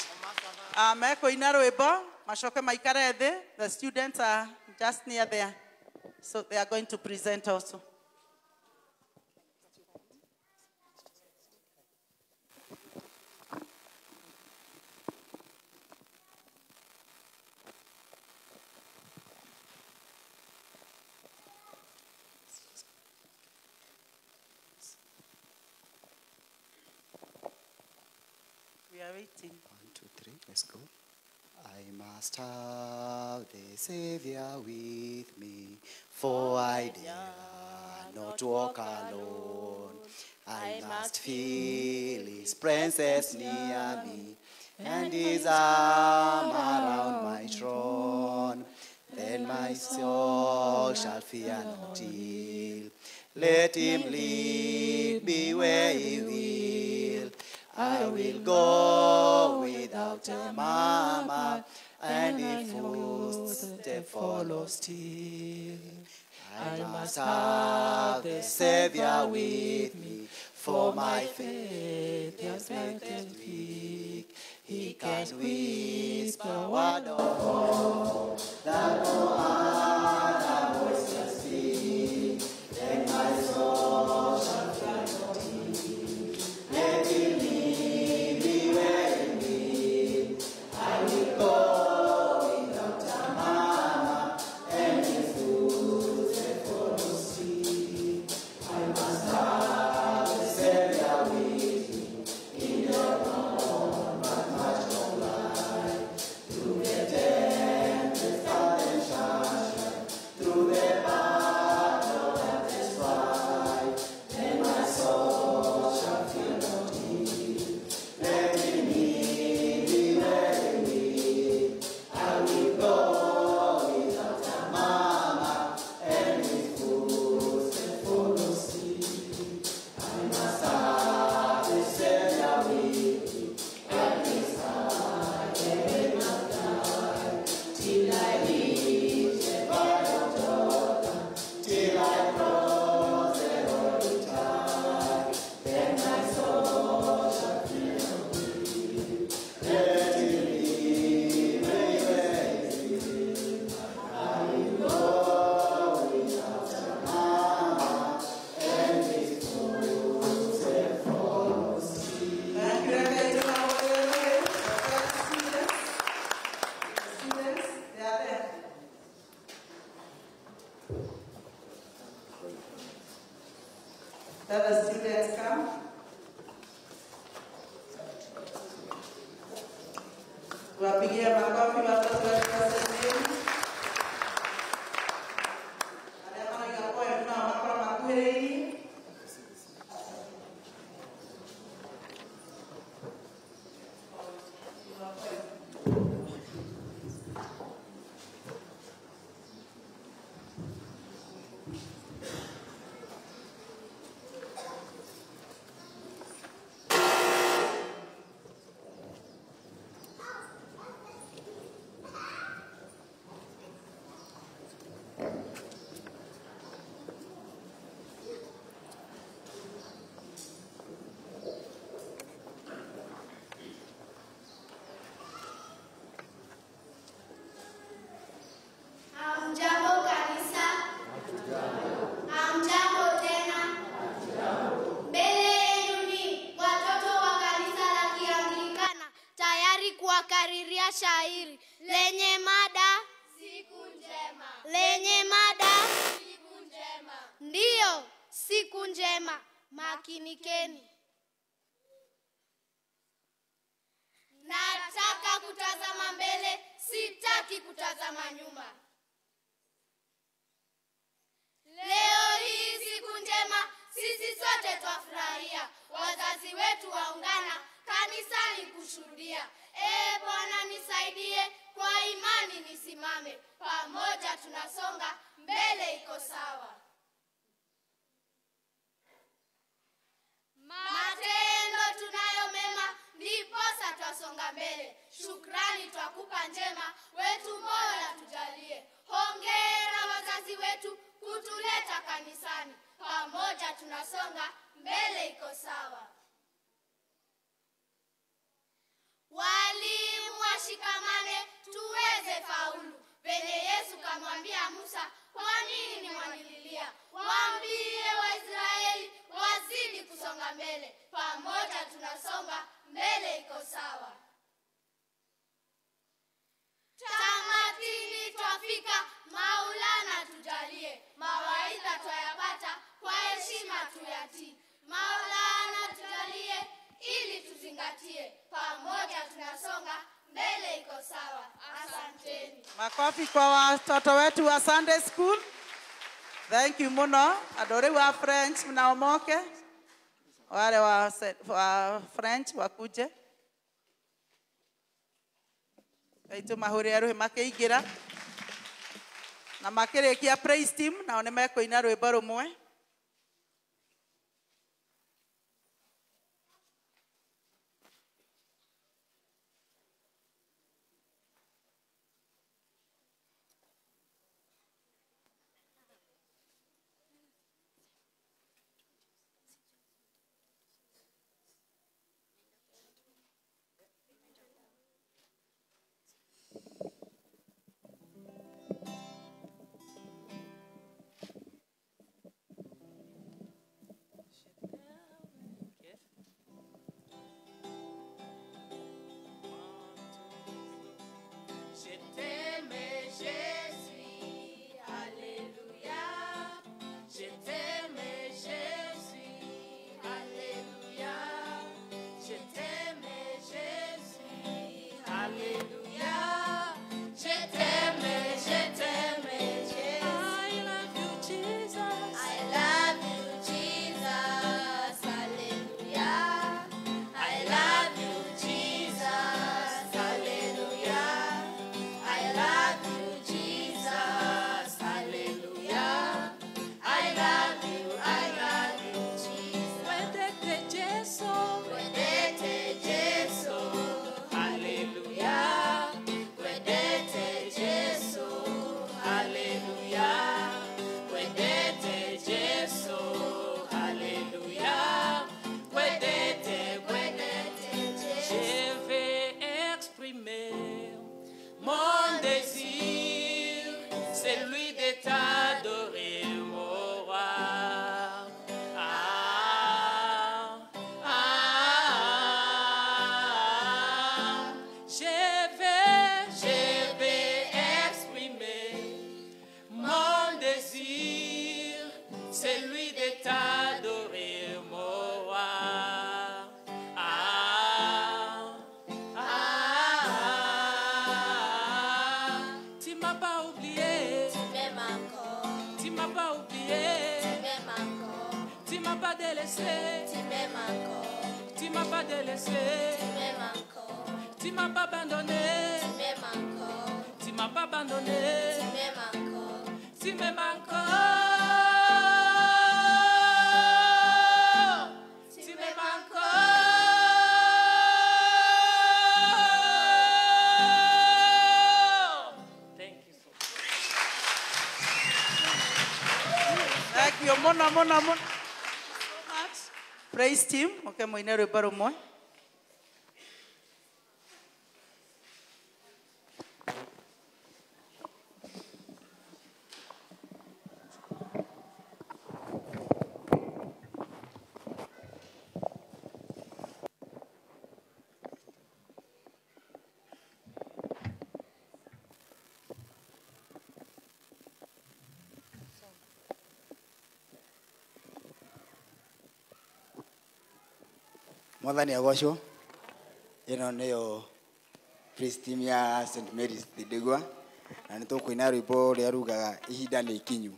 Mekũina rwĩmbo macoke maikare thĩ. The students are just near there, so they are going to present also. We are waiting. 1, 2, 3, let's go. I must have the Savior with me, for I dare not walk alone. I must feel his presence near me, and his arm around my throne. Then my soul shall fear no ill. Let him lead me where he will. I will go without a murmur, and if footstep follow still. I must have the Savior with me, for my faith has made weak. He can whisper word of hope that no other voice can speak. Then my soul shall fly no deep. Let him lead me where he will. I will go without a murmur, and his footsteps follow still. I must have the Savior with me in the moment much of life. Through the tempest and sunshine, through the battle and the strife, then my soul shall feel no ill. Let him lead me where he will. I will go without a murmur, and his footsteps follow still. I must have the Savior with me, and his hand in my life, till I reach the valley of Jordan, till I cross the holy tide. Then my soul shall feel no ill. Let him lead me where he will. I will go without a murmur, and his footsteps follow still. Thank you. Rekei tũmahũrĩre rũhĩ. Students, students, they are there. Let the students come. Tuwapigie makofi watoto wetu wa St. James. Arĩa maraiga poem nao makorwo makuhĩrĩirie. Makinikeni. Nataka kutazama mbele, sitaki kutazama nyuma. Leo hii siku njema, sisi sote twafurahia. Wazazi wetu waungana kanisani kushuhudia. Ee Bwana nisaidie, kwa imani nisimame. Pamoja tunasonga, mbele iko sawa. Matendo tunayo mema, ndiposa twasonga mbele. Shukrani twakupa njema, wetu Mola tujalie. Hongera wazazi wetu kutuleta kanisani. Pamoja tunasonga, mbele iko sawa. Walimu washikamane, tuweze faulu. Penye Yesu kamwambia Musa, kwa nini mwanililia? Waambie Waisraeli wazidi kusonga mbele. Pamoja tunasonga, mbele iko sawa. Tamatini twafika, Maulana tujalie. Mawaidha twayapata, kwa heshima tuyatii. Maulana tujalie, ili tuzingatie. Pamoja tunasonga, mbele iko sawa. Asanteni. Makofi kwa watoto wetu wa Sunday school. Thank you muno. Andũ rĩu wa French mnaomoke. Wale wa French wakuje. Aitũ mahũrĩre rũhĩ makĩingĩra. Na makĩrĩkia praise team nao nĩ mekũina rwĩmbo rũmwe. Je t'aime, Jésus, alléluia. Je t'aime, Jésus, alléluia. Je t'aime, Jésus, alléluia. Je t'aime, Jésus. I love you, Jesus. I love you, Jesus, alléluia. I love you, Jesus, alléluia. I love you, Jesus, hallelujah. I love you, Jesus. Wedete Jesu, wedete Jesu, hallelujah. Wedete Jesu, hallelujah. Wedete Jesu, hallelujah. Wedete, wedete Jesu. Je vais exprimer mon désir, celui de t'adorer, mon roi. Ah, ah, ah. Je vais exprimer mon désir, celui de t'adorer, mon roi. Ah, ah, ah. Tu m'as pas oublié. Tu m'aimes encore. Tu m'as pas oublié. Tu m'aimes encore. Tu m'as pas délaissé. Tu m'aimes encore. Tu m'as pas délaissé. Tu m'aimes encore. Tu m'as pas abandonné. Tu m'aimes encore. Tu m'as pas abandonné. Tu m'aimes encore. Tu m'aimes encore. Tu m'aimes encore. Thank you so much. Thank you muno muno muno. So much. Praise team, okay, mũine rwĩmbo rũmwe. Mwathani agocwo. Ĩno nĩyo praise team ya St Mary's Thindigua na nĩ tũkũina rwĩmbo rũrĩa rugaga ihinda nĩ ikinyu.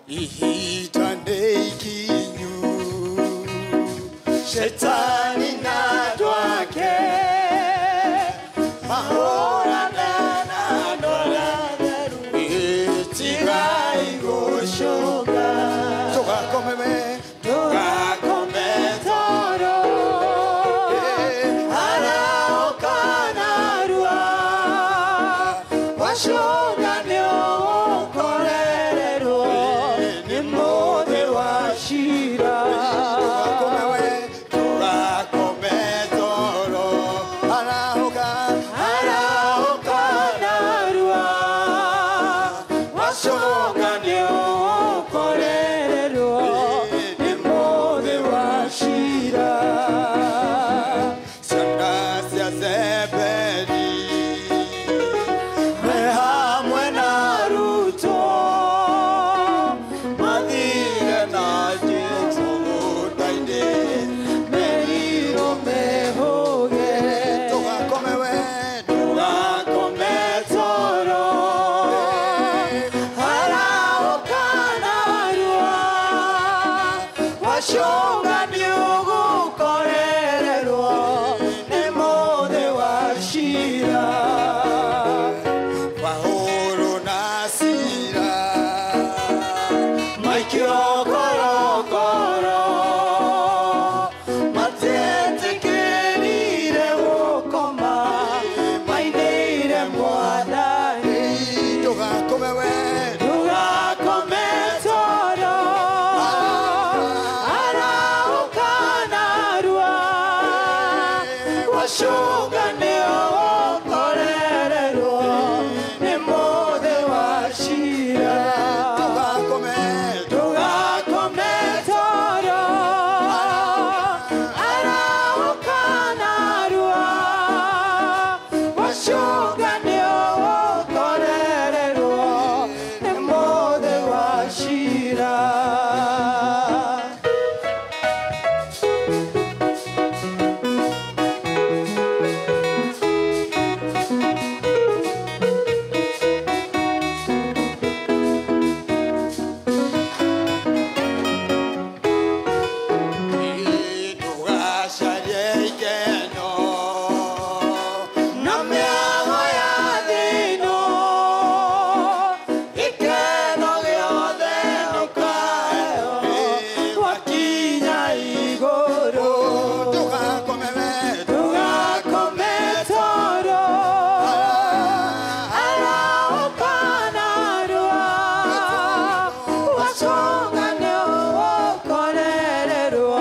Ihinda nĩ ikinyu, Shetani na andũ ake mahũrane na andũ arĩa atheru, tigai gũcũnga. Tũgakome we, Tũgakome toro, arahũka narua, wacũnga nĩ ũgũkorererwo nĩ mũthĩ wa ciira. Tũgakome we, tũgakome toro, arahũka, Arahũka narua, wacũnga nĩ ũgũkorererwo nĩ mũthĩ wa ciira. Ciana cia Zebedi Me hamwe na arutwo mathire na Jesũ mũgũnda-inĩ, merirwo mehũge. Tũgakome we, Tũgakome toro, arahũka narua, wacũnga nĩ ũgũkorererwo nĩ mũthĩ wa ciira. Paũlũ na Sila Maikio korokoro, matietĩkĩrire gũkoma, mainĩire Mwathani. Ndũgakome we, Ndũgakome toro, arahũka narua, wacũnga nĩ ũgũkorererwo nĩ mũthĩ wa ciira. Ndũgakome, Ndũgakome toro, arahũka narua, wacũnga nĩ ũgũkorererwo nĩ mũthĩ wa ciira. Ndũgacarie ikeno Na mĩago ya thĩ ĩno, gĩkeno gĩothe ũkaheo wakinya igũrũ. Ndũgakome we, Ndũgakome toro, arahũka narua, wacũnga nĩ ũgũkorererwo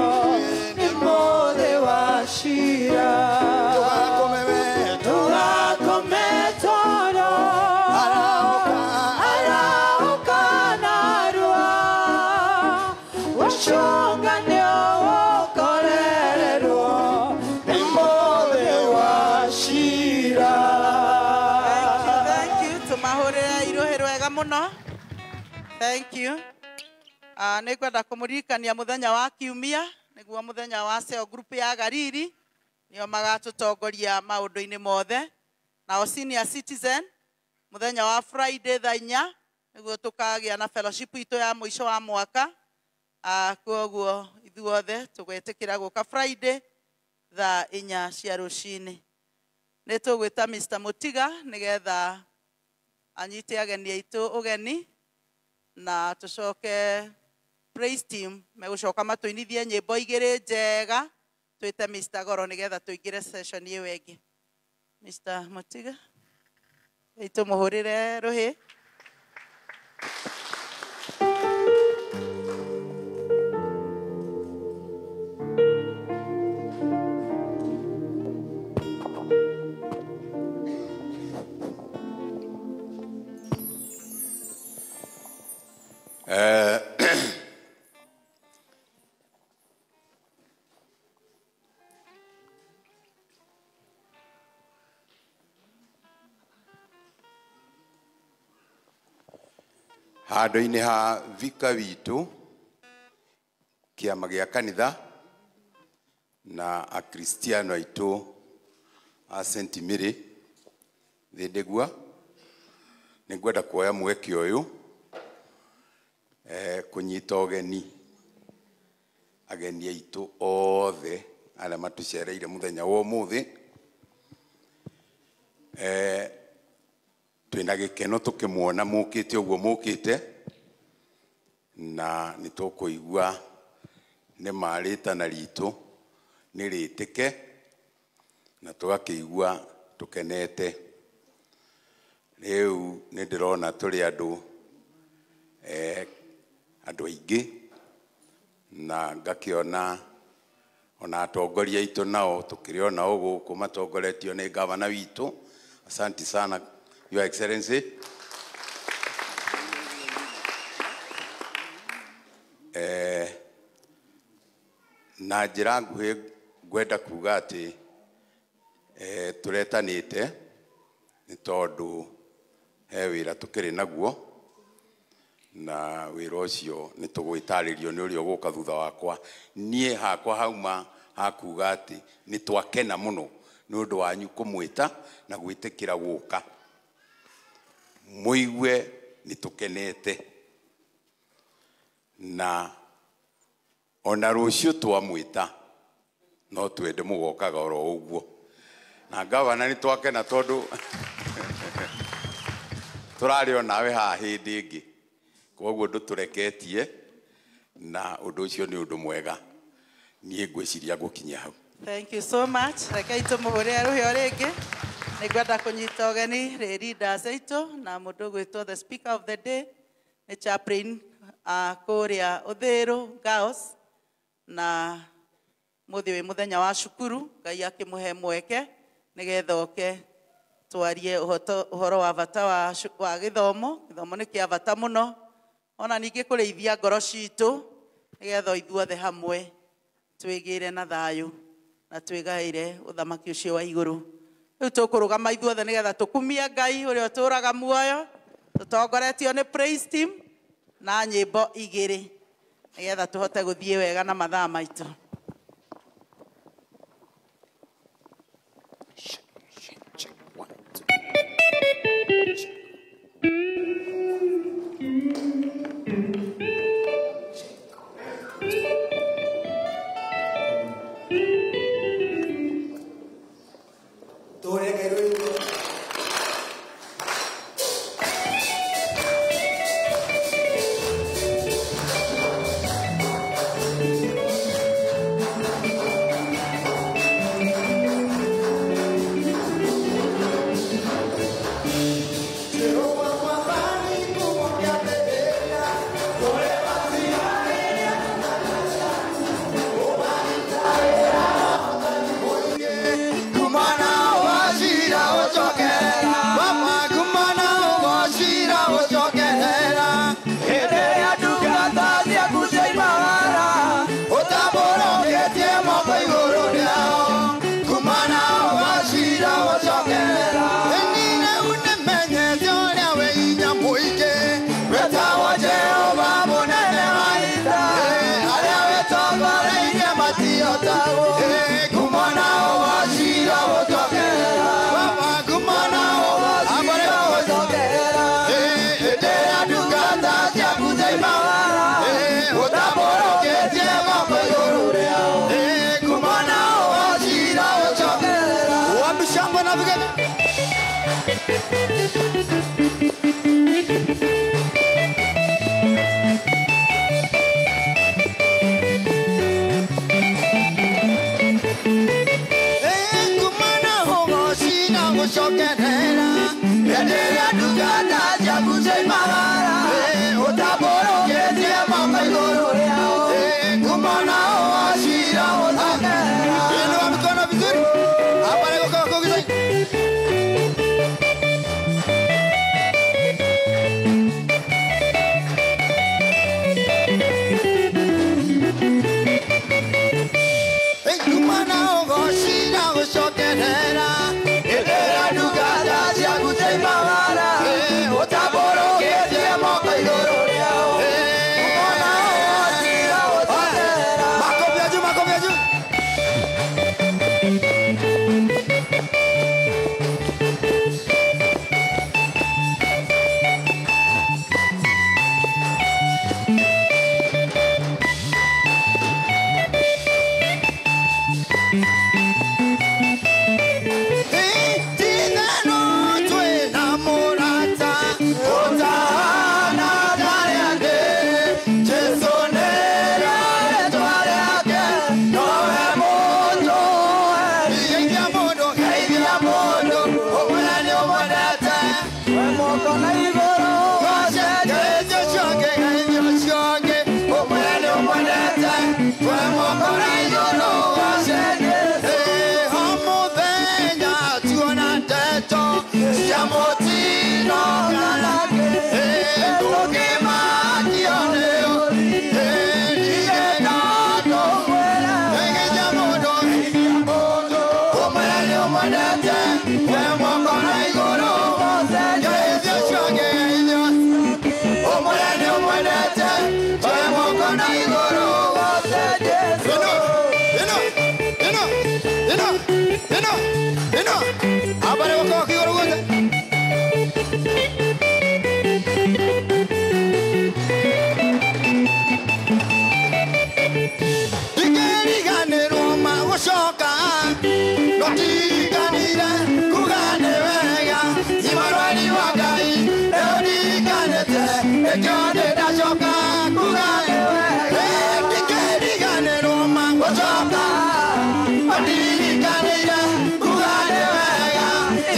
nĩ mũthĩ wa ciira. Ndũgakome we, Ndũgakome toro, arahũka narua, wacũnga nĩ ũgũkorererwo nĩ mũthĩ wa ciira. Thank you. Tũmahũrĩre iruhĩ rwega mũno. Thank you. Nĩ ngwenda kũmũririkania mũthenya wa kiumia nĩguo mũthenya wa cell group ya Gariri nĩo magatũtongoria maũndũ-inĩ mothe. Nao senior citizen mũthenya wa Friday thaa inya nĩguo tũkagĩa na fellowship itũ ya mũico wa mwaka. Koguo ithuothe tũgwĩtĩkĩra gũka Friday thaa inya cia rũcinĩ. Nĩ tũgwĩta Mr. Mũtiga nĩgetha anyite ageni aitũ ũgeni na tũcoke praise team megũcoka matũinithie nyĩmbo igĩrĩ njega twĩte Mr. Goro nĩgetha tũingĩre session ĩyo ĩngĩ. Mr. Mũtiga, tũmũhũrĩre rũhĩ. Handũ-inĩ ha vika witũ, kĩama gĩa kanitha na akristiano aitũ a St. Mary Thĩndĩgua, nĩngwenda kuoya mweke ũyũ kũnyita ũgeni ageni aitũ othe arĩa matũcereire mũthenya wa ũmũthĩ. Twĩna gĩkeno tũkĩmuona mũkĩte ũguo mũkĩte, na nĩtũkũigua nĩ ma rĩtana ritũ nĩ rĩtĩke, na tũgakĩigua tũkenete. Rĩu nĩ ndĩrona tũrĩ andũ andũ aingĩ, na ngakĩona ona atongoria aitũ nao tũkĩrĩ o nao gũkũ matongoretio nĩ gavana witũ. Asante sana, Your Excellency. Na njĩra nguhĩ ngwenda kuga atĩ tũretanĩte nĩ tondũ he wĩra tũkĩrĩ naguo, na wĩra ũcio nĩ tũgwĩtarĩrio nĩ ũrĩa ũgũka thutha wakwa. Niĩ hakwa hauma hakuga atĩ nĩ twakena mũno nĩ ũndũ wanyu kũmwĩta na gwĩtĩkĩra gũka, mũigue nĩ tũkenete, na ona rũciũ twamwĩta no twende mũgokaga oro ũguo. Na gavana nĩ twakena tondũ tũrarĩ o nawe haha hĩndĩ ĩngĩ, koguo ndũtũreketie, na ũndũ ũcio nĩ ũndũ mwega. Niĩ ngwĩciria ngũkinyia hau. Thank you so much. Rekei tũmũhũrĩre rũhĩ o rĩngĩ. Nĩngwenda kũnyita ũgeni rĩ leaders aitũ na mũndũ ũgwĩtwo the speaker of the day nĩ chaplain kũrĩa Ũthĩrũ Girls, na mũthĩ wĩ mũthenya wa cukuru, Ngai akĩmũhe mweke nĩgetha oke twarie ũhoro wa bata wa gĩthomo. Gĩthomo nĩ kĩa bata mũno, ona ningĩ kũrĩithia ngoro citũ nĩgetha ithuothe hamwe twĩgĩre na thayũ na twĩgaĩre ũthamaki ũcio wa igũrũ. Rĩu tũkũrũgama ithuothe nĩgetha tũkumie Ngai ũrĩa ũtũũraga muoyo, tũtongoretio nĩ praise team na nyĩmbo igĩrĩ nĩgetha tũhote gũthiĩ wega na mathaa maitũ. Taboro, ũmwendete oya moko na igũrũ ngeithio ciongeithio ũmwĩre nĩ ũmwendete oya moko na igũrũ ĩno ĩno ĩno ĩno ĩno ĩno abare gũkorwo kĩgũrũ guothe. Ndikĩriganĩrwo magũcoka no ndirikanire kuga nĩ wega Imanueli wa Ngai rĩu ndirikanĩte nĩkĩo ndĩndacoka kuga nĩ wega. Ndikĩriganĩrwo magũcoka no ndirikanire kuga nĩ wega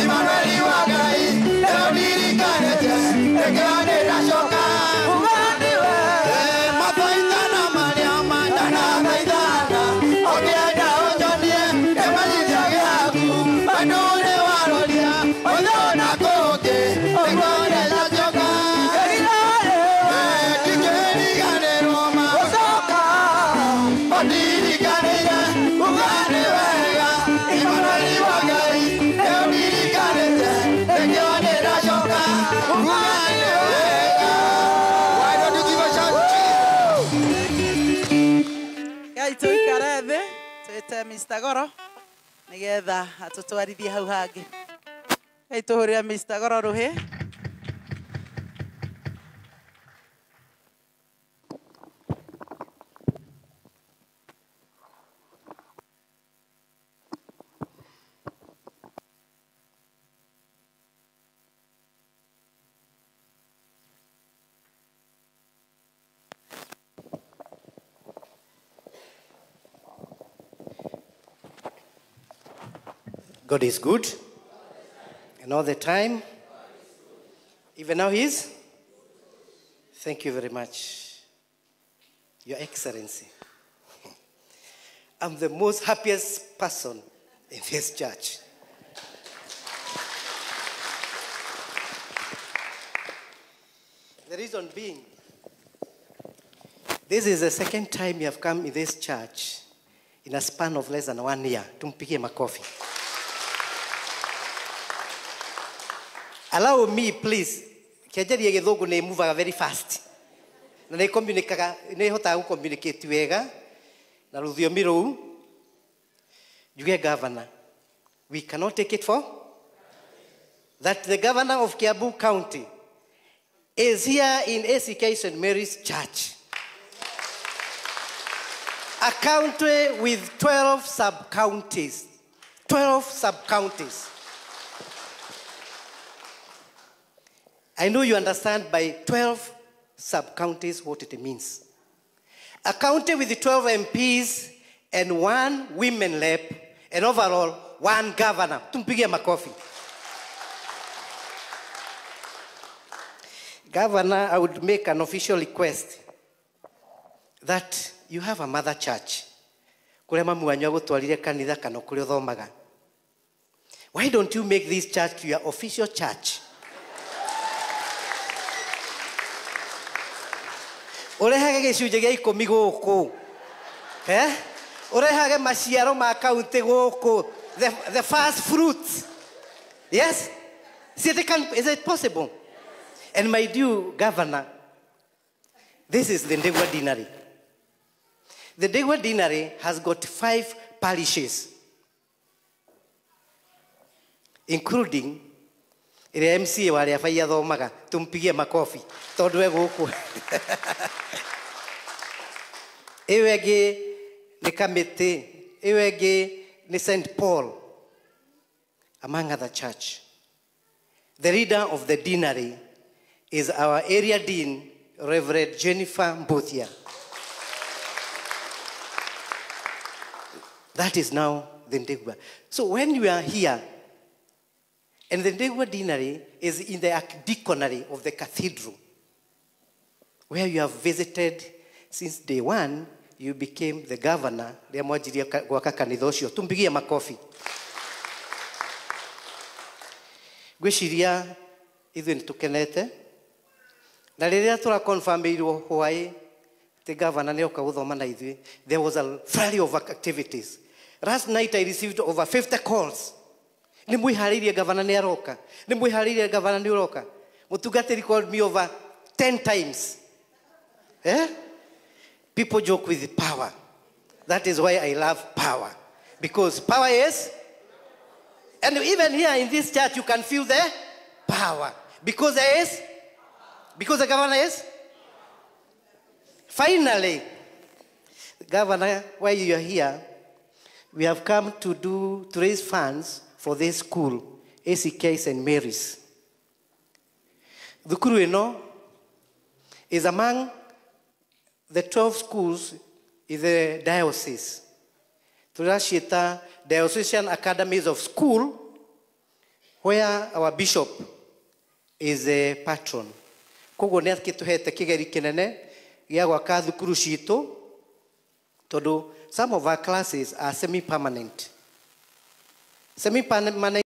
Imanueli wa Ngai rĩu ndirikanĩte nĩkĩo ndĩndacoka kuga nĩ wega. Mathaithana marĩa mandanathaithana ũkĩenda ũnjonie kĩmenyithia gĩaku andũ nĩ waroria ũthiũ na kũngĩ nĩguo ndĩracoka. Ndikĩriganĩrwo magũcoka ndirikanĩire kuga nĩ wega Imanueli wa Ngai rĩu ndirikanĩte nĩkĩo ndĩracoka kuga nĩ wega. Why don't you give a shout to Jesus? Ngai tũikare thĩ twĩte Mr. Goro nĩgetha atũtwarithie hau hangĩ. Ngai tũhũrĩre Mr. Goro rũhĩ. God is good, and all the time, even now He is. Thank you very much, Your Excellency. I'm the most happiest person in this church. The reason being, this is the second time you have come in this church in a span of less than 1 year. Tumpigie makofi. Allow me, please. Kĩanjaria gĩthũngũ nĩ movaga very fast. Na nĩ communicaga, nĩ hotaga gũ communicate wega na rũthiomi rũu. Njuge governor, we cannot take it for that the governor of Kiambu County is here in ACK St. Mary's Church. A county with 12 sub-counties. 12 sub-counties. I know you understand by 12 sub-counties what it means. A county with 12 MPs and 1 women rep, and overall 1 governor. Tumpigie makofi. Governor, I would make an official request that you have a mother church. Kũrĩa mamu wanyu agũtwarire kanitha kana kũrĩa ũthomaga. Why don't you make this church your official church? Ũrehage gĩcunjĩ gĩa 10 gũkũ. Ũrehage maciaro ma kaunti gũkũ. The first fruits. Yes? See, is it possible? And my dear governor, this is the Ndegwa Deanery. The Ndegwa Deanery has got 5 parishes, including ĩrĩa MCA wa arĩa bai athomaga, tumpigie makofi tondũ e gũkũ. Ĩyo ĩngĩ nĩ Kamĩtĩ, ĩyo ĩngĩ nĩ St. Paul, among other church. The leader of the deanery is our area dean, Reverend Jennifer Mbuthia. That is now the Ndegwa. So when you are here, and the Ndegwa Deanery is in the archdeaconry of the cathedral, where you have visited since day one, you became the governor. Rĩrĩa mwanjirie gwaka kanitha ũcio, tumpigie makofi. Ngwĩciria ithuĩ nĩ tũkenete. Na rĩrĩa tũrakonfirmĩirwo hwaĩ atĩ governor nĩ oka gũthoma na ithuĩ, there was a flurry of activities. Last night I received over 50 calls. Nĩ mwĩharĩirie gavana nĩ aroka. Nĩ mwĩharĩirie gavana nĩ ũroka. Mũtungatĩri called me over 10 times. Eh? People joke with power. That is why I love power. Because power is, and even here in this church, you can feel the power. Because there is, because the governor is. Finally, Governor, while you are here, we have come to raise funds for this school, ACK St. Mary's. Thukuru ĩno is among the 12 schools in the diocese. Tũraciĩta Diocesan Academies of School, where our bishop is a patron. Koguo nĩ akĩtũhete kĩgeri kĩnene gĩa gwaka thukuru citũ, tondũ some of our classes are semi-permanent. Semi-permanent